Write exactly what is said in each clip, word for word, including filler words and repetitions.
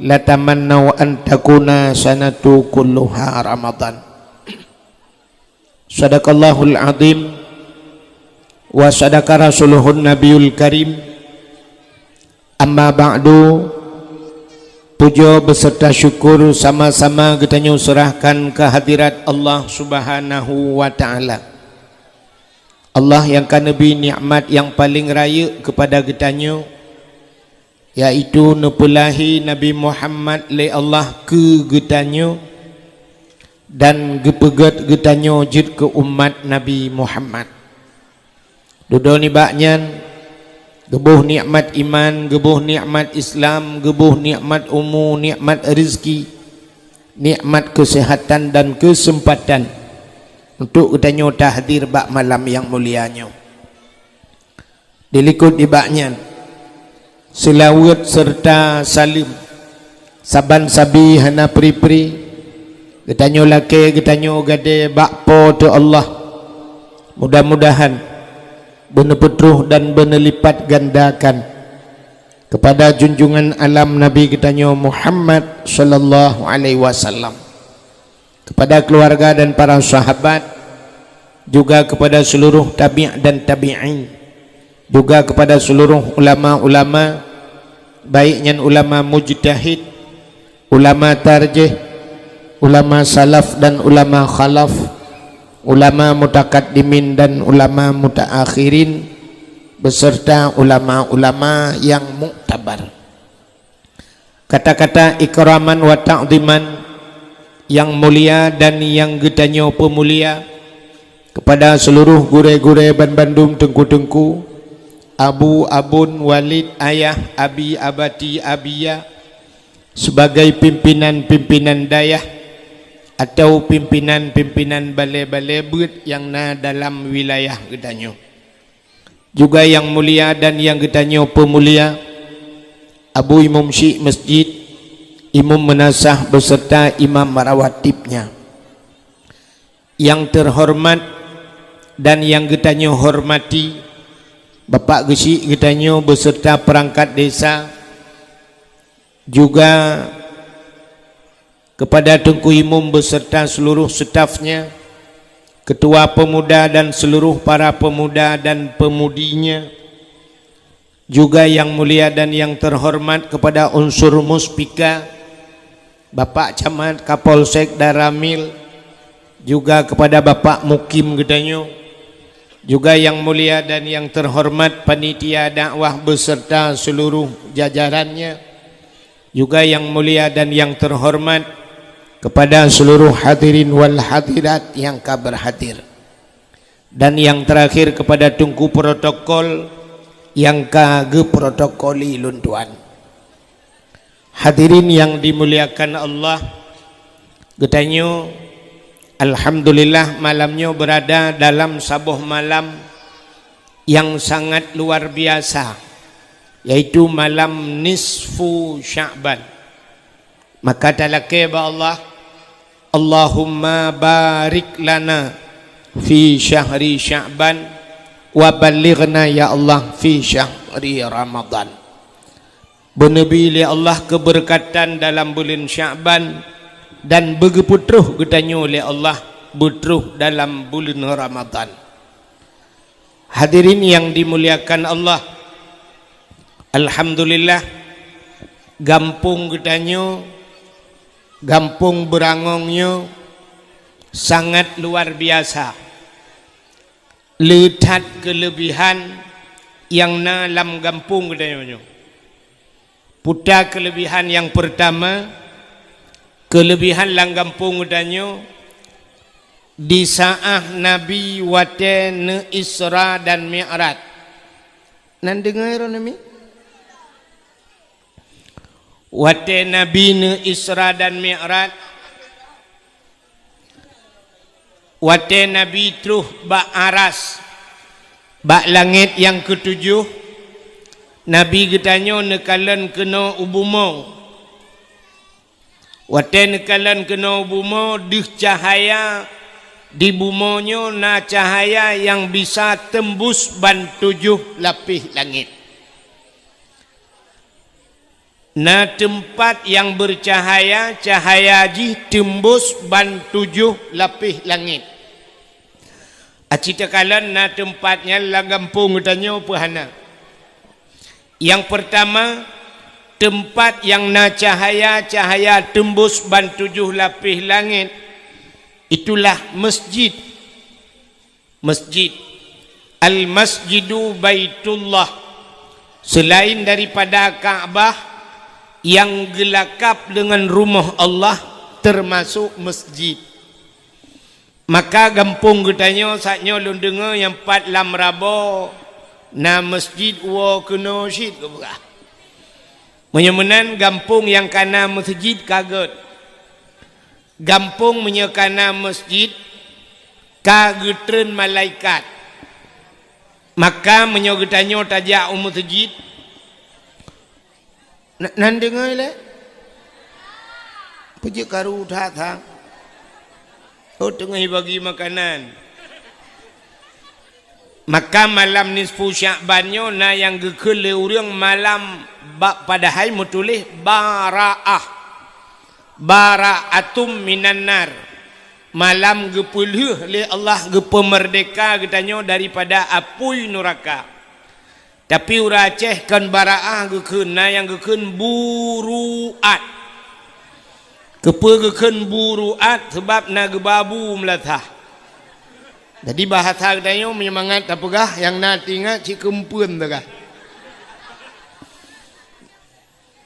latamannau an takuna sanatu kulluha Ramadan. Sadaqallahul azim wa sadaqa rasuluhun nabiyul karim. Amma ba'du, puja beserta syukur sama-sama geutanyoe serahkan keu hadirat Allah Subhanahu wa Ta'ala. Allah nyang ka neubri nikmat nyang paleng rayeuk keupada geutanyoe, yaitu neupeulahi Nabi Muhammad lé Allah keu geutanyoe dan geupeugét geutanyoe jeuet keu umat Nabi Muhammad. Dudoe nibak nyan, geuboh nikmat iman, geuboh nikmat Islam, geuboh nikmat umu, nikmat rezeki, nikmat keuseuhatan dan keuseumpatan untuk geutanyoe tahdir bak malam nyang mulia nyoe. Dilikot nibak nyan, seulaweuet seureuta saleuem saban sabe hana pri-pri geutanyoe lakée geutanyoe gadée bak Po teu Allah. Mudah-mudahan beuneupeutroh dan beuneulipatgandakan keupada junjungan alam Nabi geutanyoe Muhammad sallallahu alaihi wasallam, keupada keuluwarga dan para sahabat, juga keupada seuluruh tabi' dan tabi'in, juga keupada seuluruh ulama-ulama, baik nyan ulama mujtahid, ulama tarjih, ulama salaf dan ulama khalaf, ulama mutakaddimin dan ulama mutaakhirin, beserta ulama-ulama nyang muktabar. Kata-kata ikraman wa ta'ziman nyang mulia dan nyang geutanyoe peumulia keupada seuluruh gurée-gurée banmandum, teungku-teungku, abu, abon, walid, ayah, abi, abati, abiya, sebagai pimpinan-pimpinan dayah atau pimpinan-pimpinan balée-balée beuet nyang na dalam wilayah geutanyoe. Juga nyang mulia dan nyang geutanyoe peumulia, Abu Imum Syik Masjid, Imum Meunasah beserta Imam Rawatibnya. Nyang teuhoreumat dan nyang geutanyoe hormati, Bapak Geuchik geutanyoe beserta peurangkat desa, juga keupada Teungku Imum beserta seuluruh stafnya, Keutua Peumuda dan seuluruh para peumuda dan peumundinya, juga nyang mulia dan nyang teuhoreumat keupada unsur muspika, Bapak Camat, Kapolsek dan Ramil, juga keupada Bapak Mukim geutanyoe, juga nyang mulia dan nyang teuhoreumat panitia dakwah beserta seuluruh jajarannya, juga nyang mulia dan nyang teuhoreumat keupada seuluruh hadirin wal hadirat nyang ka beurhadir, dan nyang teurakhir keupada teungku protokol nyang ka geuprotokoli lôn tuan. Hadirin nyang dimuliakan Allah, geutanyoe alhamdulillah malam nyoe beurada dalam saboh malam nyang sangat luar biasa, yaitu malam nisfu Sya'ban. Maka talakée bak Allah, Allahumma barik lana fi syahri Sya'ban wa ballighna ya Allah fi syahri Ramadan. Beuneubri lé Allah keubeureukatan dalam buleuen Sya'ban dan beugeupeutroh geutanyoe lé Allah beutroh dalam buleuen Ramadan. Hadirin nyang dimuliakan Allah, alhamdulillah, gampông geutanyoe, gampông Beurangong nyoe sangat luar biasa. Le that keuleubihan nyang na lam gampông geutanyoe nyoe. Peue ta keuleubihan nyang peurtama, keuleubihan lam gampông geutanyoe di saát Nabi watée neu-Isra dan Mi'raj. Nan deungoe droeneuh mi? Watée Nabi neu-Isra dan Mi'raj, watée Nabi troh bak aras, bak langét nyang keutujoh, Nabi geutanyoe neukalon keunoe u bumoe. Watée neukalon keunoe u bumoe, deuh cahya di bumoe nyoe na cahya nyang bisa teumbus ban tujoh lapéh langét. Na teumpat nyang beucahaya, cahaya jih teumbus ban tujoh lapéh langét. Aci takalon na teumpat nyan lam gampông geutanyoe peu hana? Nyang peurtama, teumpat nyang na cahaya, cahaya teumbus ban tujoh lapéh langét, itulah masjid. Masjid. Al-Masjidu Baitullah. Selain daripada Ka'bah, nyang geulakab deungon rumoh Allah, teumasok masjid. Maka gampông geutanyoe, saat nyoe lôn deungoe nyang pat lam Rabo na masjid, woe keunoe cit geupeugah. Meunyoe meunan, gampông nyang kana meuseujid ka gét. Gampông meunyoe kana meuseujid ka geutreun malaikat. Maka meunyoe geutanyoe tajak u meuseujid, Na-, nan deungoe lé? Peue jeuet karu that-that? Oh, teungoh jibagi makanan. Maka malam nisfu Sya'ban nyoe na nyang geukheun lé ureuëng malam ba-, padahai meutuléh Bara'ah. Bara'atum minan nar. Malam geupeulheueh lé Allah, geupeumeurdeka geutanyoe daripada apui nuraka. Tapi ureuëng Aceh kon bara'ah geukheun, na nyang geukheun buru'at. Keupeue geukheun buru'at? Sabab na geubabu meulasah. Jadi bahasa geutanyoe meunyoe mangat tapeugah, nyang na teuingat cit keumpeuen teuka.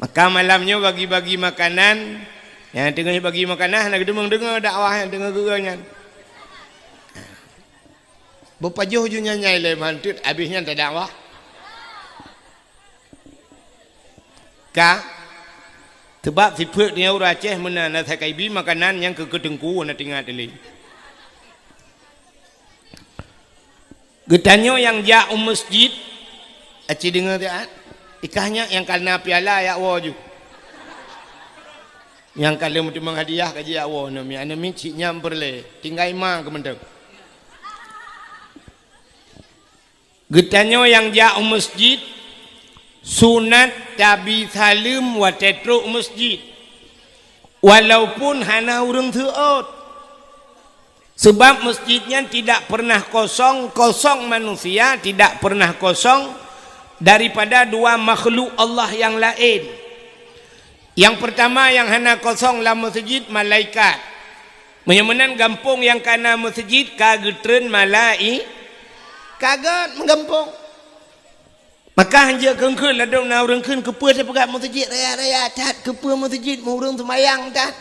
Maka malam nyoe bagi-bagi makanan, nyang teungoh bagi makanan hana geuteumeung deungoe dakwah nyang teungoh geueu nyan. Beupajoh ju nyan nyai lé manteuet, abéh nyan tadakwah. Ka, teubab sifeuet nyoe ureuëng Aceh meunan, na sakai bi makanan nyang keu keuteungku na teuingat lé. Geutanyoe nyang jak u meuseujid, aci deungoe siat, ikah nyak nyang kana piala jak woe ju. Nyang ka lheueh meuteumong hadiah ka jijak woe, aneuk miet, aneuk miet cit nyan peureulée, tinggai ma keumeudeueng. Geutanyoe nyang jak u meuseujid, sunat tabi saleuem watée trok u meuseujid, walaupun hana ureuëng seuôt. Sebab meuseujid nyan tidak pernah kosong, kosong manusia, tidak pernah kosong daripada dua makhluk Allah nyang laén. Nyang peurtama nyang hana kosong lam meuseujid, malaikat. Meunyoe meunan gampông nyang kana meuseujid ka geutreun malai-, ka gét meugampông. Maka hanjeuet kheun-kheun ladôm na ureuëng kheun, "Keupeue tapeugah meuseujid raya-raya that? Keupeue meuseujid meu ureuëng seumayang that?"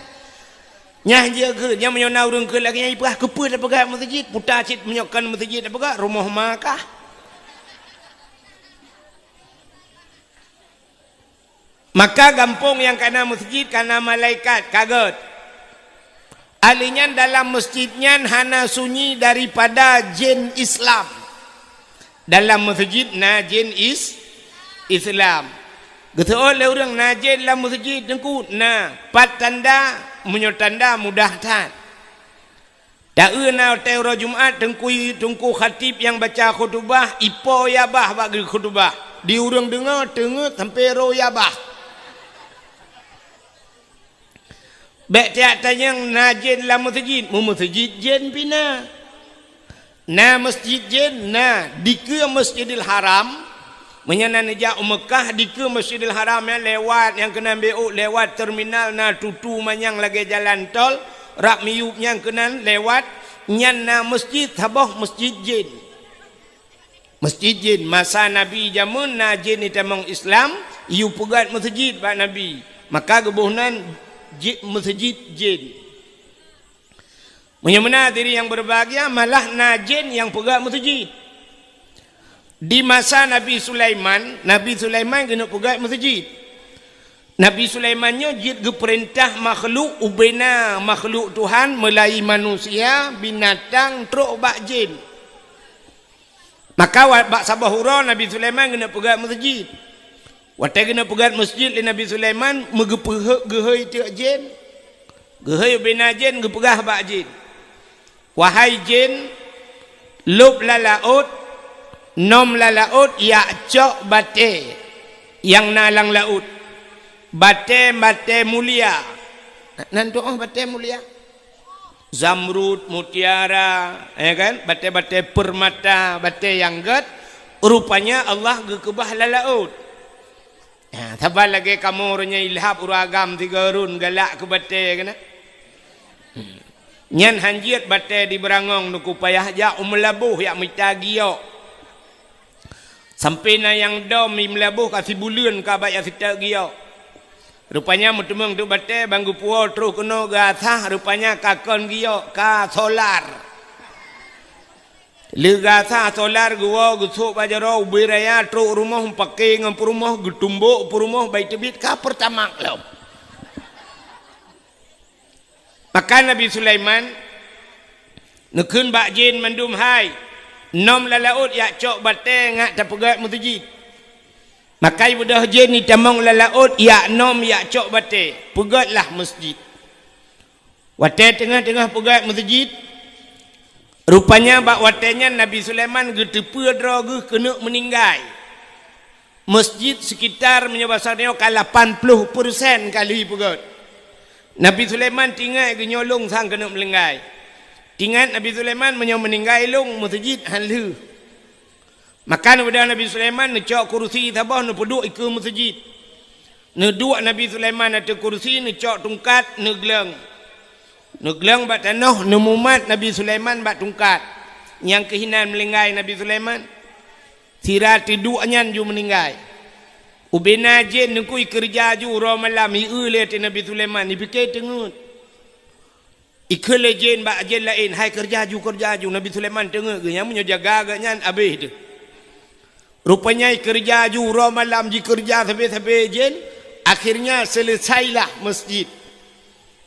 Nyan hanjeuet kheun, nyan meunyoe na ureuëng kheun lagée nyan jipeugah, "Keupeue tapeugah meuseujid? Puta cit meunyoe kon meuseujid tapeugah, rumoh ma kah?" Maka gampông nyang kana meuseujid, kana malaikat, ka gét. Ahli nyan dalam meuseujid nyan hana sunyi daripada jén Islam. Dalam meuseujid na jén is-, Islam. Geuseuôt lé ureuëng na jén lam meuseujid, teungku, na. Pat tanda? Meunyoe tanda mudah that. Taeu na watée uroe Jumat teungku, teungku khatib nyang baca khutubah, ipo yabah bak geukhutubah. Di ureuëng deungoe teungeut sampoe roe yabah. Bék tiak tanyong na jén lam meuseujid, meu meuseujid jén pih na. Na meuseujid jén na, dikeue Masjidil Haram. Meunyoe na neujak u Meukah, dikeue Masjidil Haram nyan lewat nyang keunan béuk, lewat terminal na tutu manyang lagée jalan tol, rab miyueb nyang keunan lewat, nyan na meuseujid saboh meuseujid jén. Meuseujid jén, masa Nabi jameun na jén jitamong Islam, yue peugét meuseujid bak Nabi. Maka geuboh nan ji-, meuseujid jén. Meunyoe meunan hadirin nyang berbahagia, malah na jén nyang peugét meuseujid. Di masa Nabi Sulaiman, Nabi Sulaiman keuneuk peugét meuseujid. Nabi Sulaiman nyoe jeuet geupeurintah makhluk, ubena makhluk Tuhan, meulayeue manusia, binatang, trok bak jén. Maka wa-, bak saboh uroe Nabi Sulaiman keuneuk peugét meuseujid. Watée keuneuk peugét meuseujid lé Nabi Sulaiman, meugeupeuheuek geuhôi teuk jén. Geuhôi ubena jén geupeugah bak jén, "Wahai jén, lôb lam laôt, nom lam laôt, jak cok batée nyang na lam laôt." Batée-batée mulia. Nan tu'oh batée mulia. Zamrud, mutiara, ya kan? Batée-batée permata, batée nyang gét. Rupanya Allah geukeubah lam laôt. Ha, saban lagée kamoe uroe nyoe ilhab ureuëng agam sigoe rhun galak keu batée keunan. Nyan hanjeuet batée di Beurangong nuku payah jak u Meulaboh yak mita giok. Sampoe na nyang dom i Meulaboh ka sibuleuen ka bak yak siteuk giok. Rupanya meuteumeung teuk batée ban geupuwoe troh keunoe geuasah, rupanya ka kon giok, ka solar. Lheueh geuasah solar geuwoe geusôk bak jaroe ubé raya trok rumoh meupaké ngon peurumoh geutumbok peurumoh bai teubiet ka peurtamak lom. Maka Nabi Sulaiman neukheun bak jén mandum, "Hai, nom lam laôt yak cok batée ngat tapeugét meuseujid." Maka ibeudôh jén itamong lam laôt yak nom yak cok batée, peugétlah meuseujid. Watée teungoh-teungoh peugét meuseujid, rupanya bak watée nyan Nabi Sulaiman geuteupeue droe geuh keuneuk meuninggai. Meuseujid sekitar meunyoe basa nyoe ka lapan ploh persen ka lheueh peugét. Nabi Sulaiman tingat geunyoe lôn sang keuneuk meuninggai. Tingat Nabi Sulaiman meunyoe meuninggai lôn meuseujid han lheueh. Maka neubeudôh Nabi Sulaiman neucok kurusi saboh neupeuduek ikeue meuseujid. Neuduek Nabi Sulaiman ateueh kurusi, neucok tungkat, neugleueng. Neugleueng bak tanoh, neumumat Nabi Sulaiman bak tungkat. Nyang keuh inan meulinggai Nabi Sulaiman. Sira teuduek nyan ju meuninggai. Ubena jén neukui keureuja ju uroe malam, ieu lé ateueh Nabi Sulaiman, ipike teungeut. Ikheun lé jén bak jén laén, "Hai keureuja ju, keureuja ju." Nabi Sulaiman teungeut geuh, nyan meunyoe jaga geuh nyan abéh teuh. Rupanya keureuja ju uroe malam jikeureuja sabe-sabe jén, akhirnya seuleusailah meuseujid.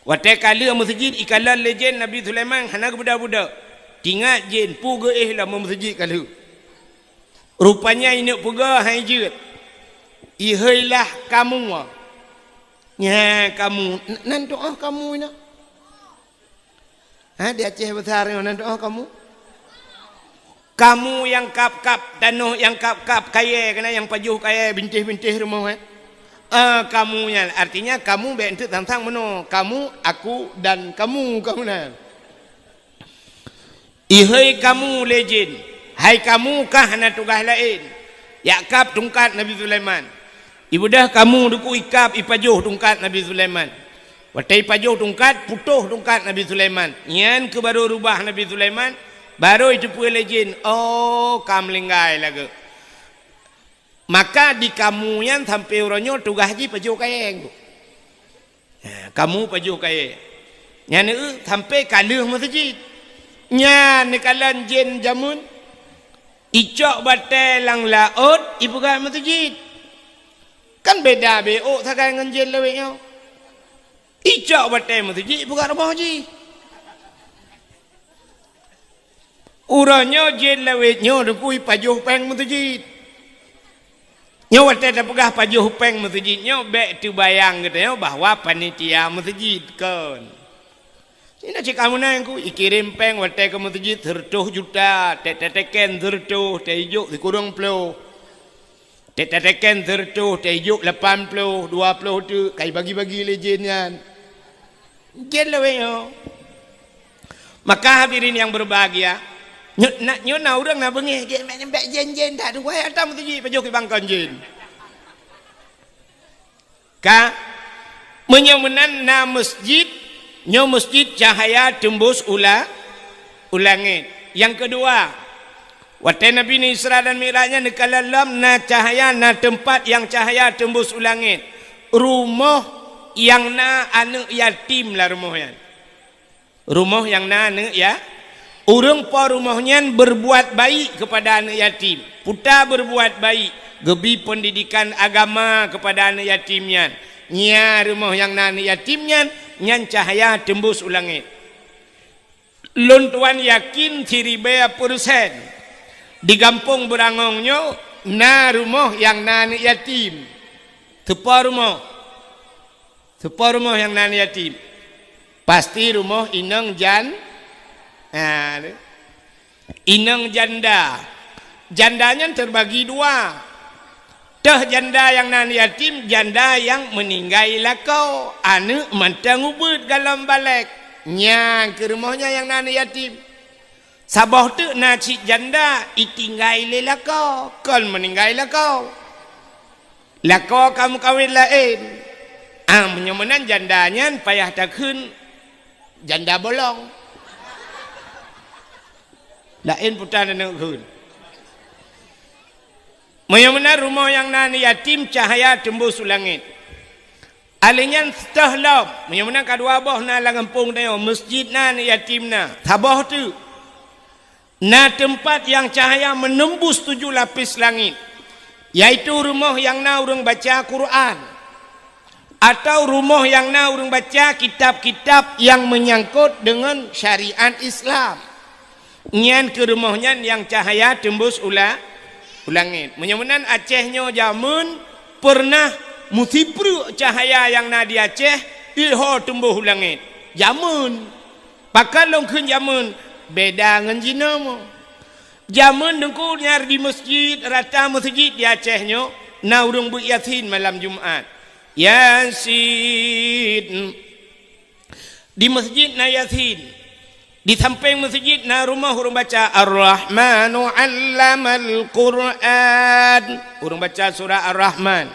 Watée ka lheueh meuseujid ikalon lé jén Nabi Sulaiman hana geubuda-buda. Tingat jén peue geuéh lom meuseujid ka lheueh. Rupanya ineuk peugah hai jeuet. Iheuilah kamoe. Nya kamoe, nan tu'oh kamoe inoe. Ha, di Aceh Besar nyoe nan tu'oh kamoe. Kamoe nyang kab-kab tanoh, nyang kab-kab kayée, keunan nyang pajoh kayée bintéh-bintéh rumoh, eh. Ah, kamoe nyan, artinya kamoe bék enteuk sang-sang meunoe. Kamoe, aku dan kamoe, kamoe nyan. Iheuy kamoe lé jén, hai kamoe ka hana tugaih laén, jak kab tungkat Nabi Sulaiman. Ibeudôh kamoe deuku ikab ipajoh tungkat Nabi Sulaiman. Watée ipajoh tungkat, putôh tungkat Nabi Sulaiman. Nyan keuh barô rubah Nabi Sulaiman, barô iteupeue lé jén, oh, ka meulinggai lagée. Maka di kamoe nyan sampoe uroe nyoe tugaih jih pajoh kayée. Ha, kamoe pajoh kayée. Nyan eu sampoe ka lheueh meuseujid. Nyan neukalon jén jameun. Icok batée lam laôt, ipeugah meuseujid. Kan beda beuôt sagai ngon jén lawét nyoe. Icok batée meuseujid, ipeugah rumoh jih. Uroe nyoe jén lawét nyoe deuku ipajoh péng meuseujid. Nyoe watée tapeugah pajoh péng meuseujid nyoe bék teubayang geutanyoe bahwa panitia meuseujid kon. Inoe cit kamoe nyan ku ikirém péng watée keu meuseujid seureutôh juta, tét tateken seureutôh, tét ijok sikureueng ploh. Tét tateken seureutôh, tét ijok lapan ploh, dua ploh teuk, ka ibagi-bagi lé jén nyan. Jén lawét nyoe. Maka hadirin yang berbahagia, nyoe na, nyoe na ureuëng na beungéh, jén bék jén-jén that, wahai ata meuseujid pajoh keu bangkon jén. Ka, meunyoe meunan na meuseujid, nyoe meuseujid cahaya teumbus u la-, u langét. Nyang keudua, watée Nabi Isra dan Mi'raj nyan neukalon lom na cahaya, na teumpat nyang cahaya teumbus u langét. Rumoh nyang na aneuëk yatim lam rumoh nyan. Rumoh nyang na aneuëk ya-, ureuëng po rumoh nyan berbuat baik kepada aneuëk yatim. Peue ta berbuat baik, geubi pendidikan agama kepada aneuëk yatim nyan. Nya rumoh nyang na aneuëk yatim nyan, nyan cahaya teumbus u langét. Lôn tuan yakin siribée persen di gampông Beurangong nyoe na rumoh nyang na aneuëk yatim. Teupo rumoh. Teupo rumoh nyang na aneuëk yatim. Pasti rumoh inong jan-, ha, inong janda. Janda nyan terbagi dua. Teuh janda nyang na aneuk yatim, janda nyang meuninggai lakoe, aneuk mantong ubeuet galom balek. Nyan keuh rumoh nyan nyang na aneuk yatim. Saboh teuk na cit janda itinggai lé lakoe, kon meuninggai lakoe. Lakoe ka meukawen laén. Ah, meunyoe meunan janda nyan payah takheun janda bolong. Laén putan aneuk kheun. Meunyoe meunan rumoh nyang na aneuk yatim cahya teumbus u langét. Alèh nyan teuh lom, meunyoe meunan ka dua boh na lam gampông tanyoe, meuseujid na aneuk yatim na, saboh teuk. Na teumpat nyang cahya meunembus tujoh lapis langét, yaitu rumoh nyang na ureuëng baca Quran, atau rumoh nyang na ureuëng baca kitab-kitab nyang meunyangkot deungon syariat Islam. Nyan keuh rumoh nyan nyang cahya teumbus u la-, u langét. Meunyoe meunan Aceh nyoe jameun peureunah meusipreuk cahya nyang na di Aceh, iho teumbus u langét. Jameun. Pakon lôn kheun jameun, beda ngon jinoe. Jameun Teungku nyan di meuseujid, rata meuseujid di Aceh nyoe, na ureuëng beuet Yasin malam Jumat. Yasin. Di meuseujid na Yasin. Di sampéng meuseujid na rumoh ureuëng baca Ar-Rahmanu 'allamal Qur'an. Ureuëng baca surah Ar-Rahman.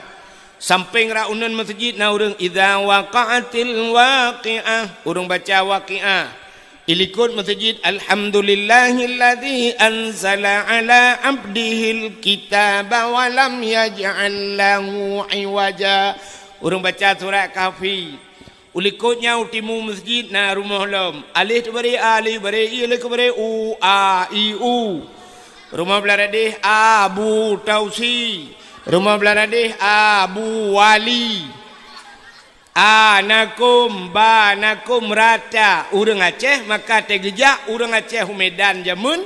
Sampéng rot uneuen meuseujid na ureuëng Idza waqa'atil waqi'ah. Ureuëng baca Waqiah. Ilikot meuseujid Alhamdulillahilladzi anzala 'ala 'abdihil kitaba wa lam yaj'al lahu 'iwaja. Ureuëng baca surah Kahfi. Ulikot nyan u timu meuseujid na rumoh lom. Alèh teubaré a, alèh baré i, alèh keubaré u, a, i, u. Rumoh blah radeh Abu Tausi. Rumoh blah radeh Abu Wali. A na kum, ba na kum, rata. Ureuëng Aceh maka teugeujak ureuëng Aceh u Medan jameun,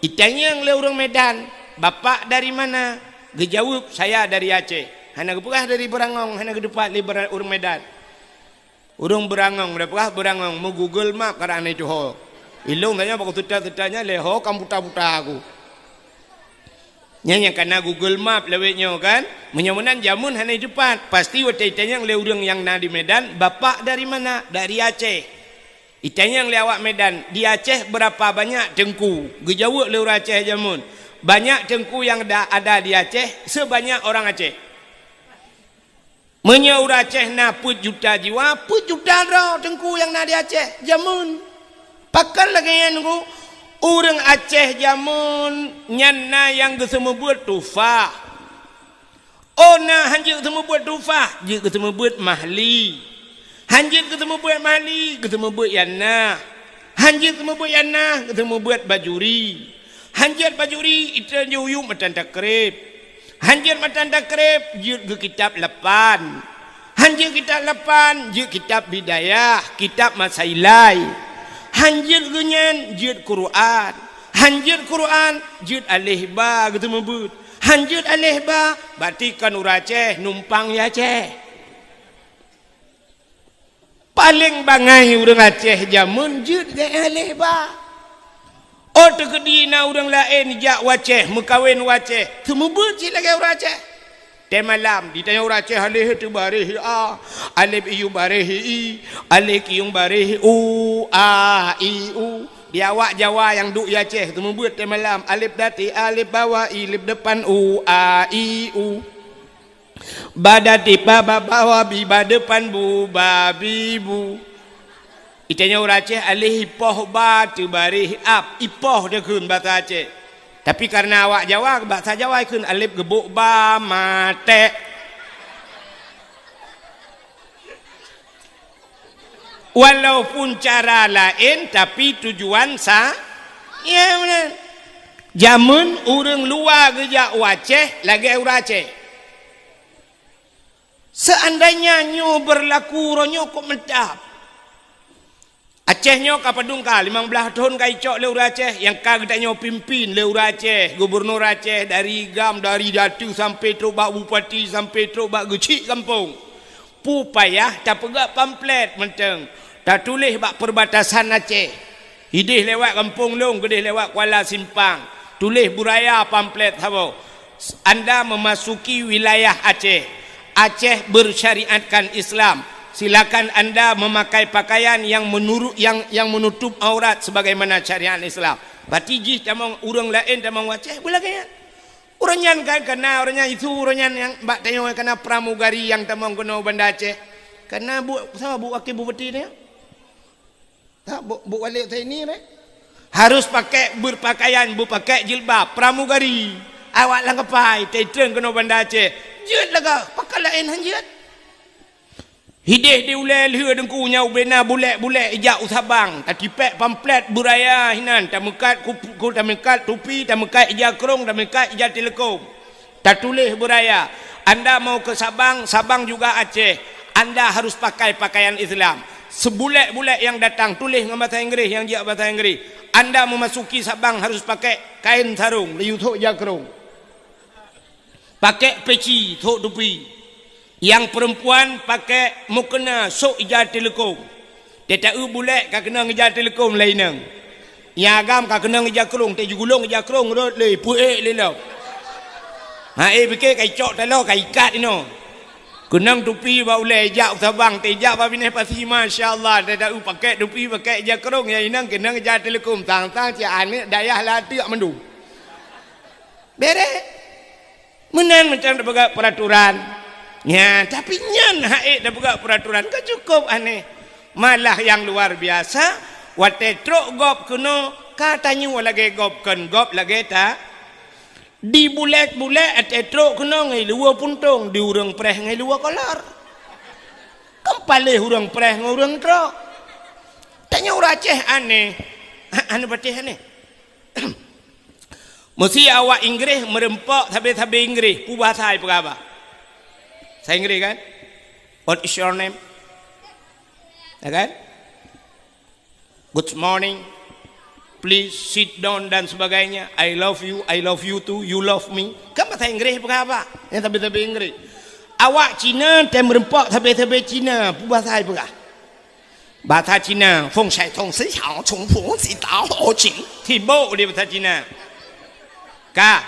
itanyong lé ureuëng Medan, "Bapak dari mana?" Geujaweueb, "Saya dari Aceh." Hana geupeugah dari Beurangong, hana geuteupat lé beura-, ureuëng Medan. Ureuëng Beurangong, da peugah Beurangong, meu-Google Map karang na itu ho. Ilong tanya bak seuta-seuta nyan lé ho kam buta-buta aku. Nyan nyang kana Google Map lawét nyoe kan. Meunyoe meunan jameun hana iteupat, pasti watée itanyong lé ureuëng nyang na di Medan, "Bapak dari mana?" "Dari Aceh." Itanyong lé awak Medan, "Di Aceh berapa banyak teungku?" Geujaweueb lé ureuëng Aceh jameun, "Banyak teungku yang da-, ada di Aceh sebanyak orang Aceh." Meunyoe ureuëng Aceh na peuet juta jiwa, peuet juta droe teungku nyang na di Aceh jameun. Pakon lagée nyan, Teungku? Ureuëng Aceh jameun nyan na nyang geuseumeubeuet tufah. Oh na hanjeuet geuseumeubeuet tufah, jeuet geuseumeubeuet mahli. Hanjeuet geuseumeubeuet mahli, geuseumeubeuet yanah. Hanjeuet geuseumeubeuet yanah, geuseumeubeuet bajuri. Hanjeuet bajuri, iteuh jih uyueb matan takreb. Hanjeuet matan takreb, jeuet geukitab lapan. Hanjeuet kitab lapan, jeuet kitab Bidayah, kitab Masailai. Hanjeuet geunyan, jeuet Quran. Hanjeuet Quran, jeuet aleh ba geuseumeubeuet. Hanjeuet aleh ba, berarti kon ureuëng Aceh numpang di Aceh. Paleng bangai ureuëng Aceh jameun jeuet geualeh ba. Oh teukeudi na ureuëng laén jak u Aceh, meukawen u Aceh, seumeubeuet cit lagée ureuëng Aceh. Tée malam, ditanyong ureuëng Aceh aleh teubareh a, aleb iyueb bareh i, aleh kiyueng bareh u, a, i, u. Di awak Jawa nyang duek di Aceh, seumeubeuet tée malam, aleb dati, aleb bawa, i, leb depan, u, a, i, u. Ba dati ba, ba bawa bi, ba depan bu, ba bi bu. Itanyong ureuëng Aceh aleh ipoh ba teubareh ab, ipoh teuh kheun basa Aceh. Tapi kareuna awak Jawa, basa Jawa ikheun aleb geubok ba matek. Walaupun cara laén, tapi tujuan sa-, ya, meunan. Jameun ureuëng luwa geujak u Aceh lagée ureuëng Aceh. Seandainya nyoe beurlaku uroe nyoe kok meutab. Aceh nyoe ka padum ka, limong blaih thon ka icok lé ureuëng Aceh, nyang ka geutanyoe pimpin lé ureuëng Aceh, gubunur Aceh, dari GAM, dari datu sampai trok bak bupati, sampai trok bak geuchik gampông. Peue payah tapeugah pamflet mantong, tatuléh bak perbatasan Aceh. Ideh lewat gampông lôn, keudeh lewat Kuala Simpang. Tuléh beuraya pamflet saboh. Anda memasuki wilayah Aceh. Aceh bersyariatkan Islam. Silakan anda memakai pakaian yang menurut, yang, yang menutup aurat sebagaimana syariat Islam. Berarti jih tamong ureuëng laén tamong Aceh, beulagée nyan. Ureuëng nyan kan kana, ureuëng nyan itu, ureuëng nyan nyang bak tanyoe kana pramugari nyang tamong keunoe Banda Aceh. Kana bu, sama bu wakil bupati nyoe. Tak, bu, bu wali Utsaimin, eh? Harus pakai berpakaian, berpakai jilbab, pramugari. Awak lam kapai, teutrön keunoe Banda Aceh. Jeuet lagak, pakon laén han jeuet. Hideh di ulée lheueh deungku nyang ubena bulek-bulek ijak u Sabang, tatipék pamflet beuraya hinan, tameukat kupu-, ku-, tameukat tupi, tameukat ija krong, tameukat ija teuleukom. Tatuléh beuraya, anda mau ke Sabang, Sabang juga Aceh, anda harus pakai pakaian Islam. Seubulek-bulek nyang datang tuléh ngon basa Inggréh, nyang jijak basa Inggréh. Anda memasuki Sabang harus pakai kain sarong, laju thok ija krong. Pakai peci, thok tupi. Nyang peurempuan pakai mukena, sok ija teuleukom. Teuta eu bulek ka keunong ija teuleukom lé inong. Nyang agam ka keunong ija krong, teuh jigulong ija krong rot lé, peuék lé lom. Ha, eh, pike ka icok taloe, ka ikat inoe. Keunong tupi bak ulée, jak u Sabang, teuh jak bak binéh pasi, masya Allah, teuta eu pakai tupi, pakai ija krong, nyang inong keunong ija teuleukom, sang-sang cit aneuk dayah lateuk mandum. Bereh. Meunan mantong tapeugah peuraturan. Nya, tapi nyan hak ék tapeugah peuraturan ka cukup aneh. Malah nyang luar biasa, watée trok gob keunoe, ka tanyoe lagée gob kon gob lagée ta. Di bulek-bulek watée trok keunoe ngon luwa puntong, di ureuëng preh ngon luwa kolor. Kan paléh ureuëng preh ngon ureuëng trok. Tanyoe ureuëng Aceh aneh. Ha, aneh patéh aneh. Meusi awak Inggréh meureumpok sabe-sabe Inggréh, peue bahasa ipeugah haba? Sa Inggréh kan? What is your name? Ya kan? Good morning. Please sit down dan sebagainya. I love you, I love you too, you love me. Kan bahasa Inggréh ipeugah haba? Nyang sabe-sabe Inggréh. Awak Cina teuh meureumpok sabe-sabe Cina, peue bahasa ipeugah? Bahasa Cina, feng shui tong si xiao, cong fu si dao ho jing. Sibok di bahasa Cina. Ka.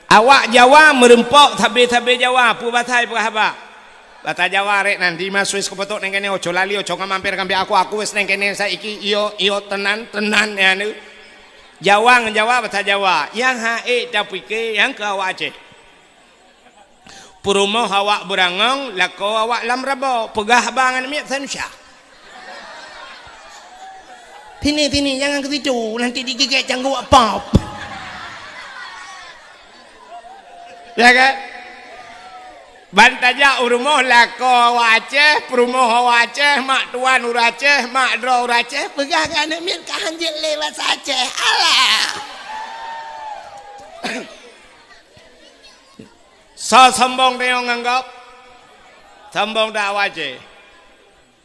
Awak Jawa meureumpok sabe-sabe Jawa, peue bahasa ipeugah haba? Bahasa Jawa rek nan, di ma suis keupotok neng kene, oco lali, oco ngamamper kambi aku, aku wes neng kene saiki, iyo, iyo, tenan, tenan, ya, nu. Jawa ngon Jawa, bahasa Jawa. Nyang hak ék tapike, nyang keu awak Aceh. Peurumoh awak beurangong, lakoe awak lam rabo, peugah haba ngon miet sanusya. Sini, sini, jangan ke situ, nanti digigit cangguek pop. Ya kan? Ban tajak u rumoh lakoe awak Aceh, peurumoh awak Aceh, mak tuan ureuëng Aceh, mak droe ureuëng Aceh, peugah keu aneuk miet ka hanjeuet lé basa Aceh. Alah! Soe sombong tanyoe ngon gob? Sombong dak awak Aceh?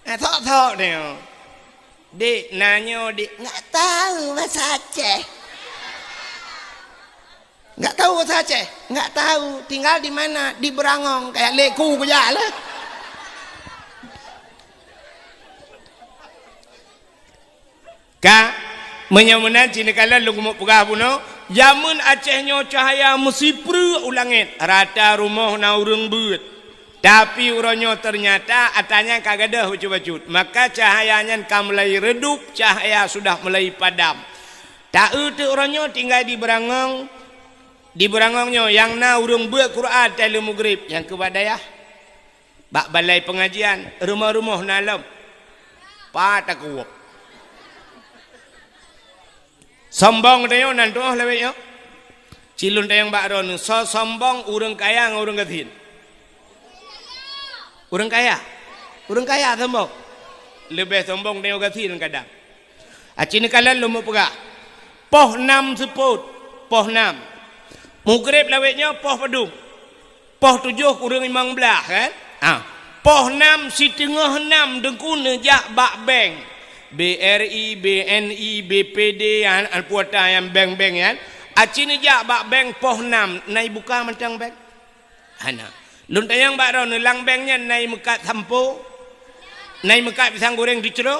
Eh, thok-thok tanyoe. Dik, na nyoe, Dik. Nggak tahu bahasa Aceh. Nggak tahu bahasa Aceh? Nggak tahu. Tinggal di mana? Di Beurangong. Kayak leku kujak lah. Ka, meunyoe meunan cit neukalon lôn keumeung peugah bunoe, jameun Aceh nyoe cahya meusipreuk u langét, rata rumoh na ureuëng beuet. Tapi uroe nyoe teunyata atra nyan ka gadôh bacut-bacut, maka cahya nyan ka mulai redup, cahya sudah mulai padam. Ta-eu teuk uroe nyoe tinggai di Beurangong, di Beurangong nyoe nyang na ureuëng beuet Quran teuh lheueh mugrib, nyang keu bak dayah. Bak balai peungajian, rumoh-rumoh na lom. Pat takue. Sombong tanyoe nan tuoh lawét nyoe. Cilun tayong bak droeneuh, soe sombong ureuëng kaya ngon ureuëng gasien? Ureuëng kaya. Ureuëng kaya sombong. Leubeh sombong tanyoe gasien kadang. Aci neukalon lôn meupeugah. Poh nam seupôt, poh nam. Mugrib lawét nyoe poh padum? Poh tujoh kureueng limong blaih, kan? Ah. Poh nam siteungoh nam Teungku neujak bak bank. B R I, B N I, B P D, an, an puata nyang bank-bank nyan. Aci neujak bak bank poh nam, na ibuka mantong bank? Hana. Lôn tanyong bak droeneuh, lam bank nyan na imeukat sampo? Na imeukat pisang goreng teucroh?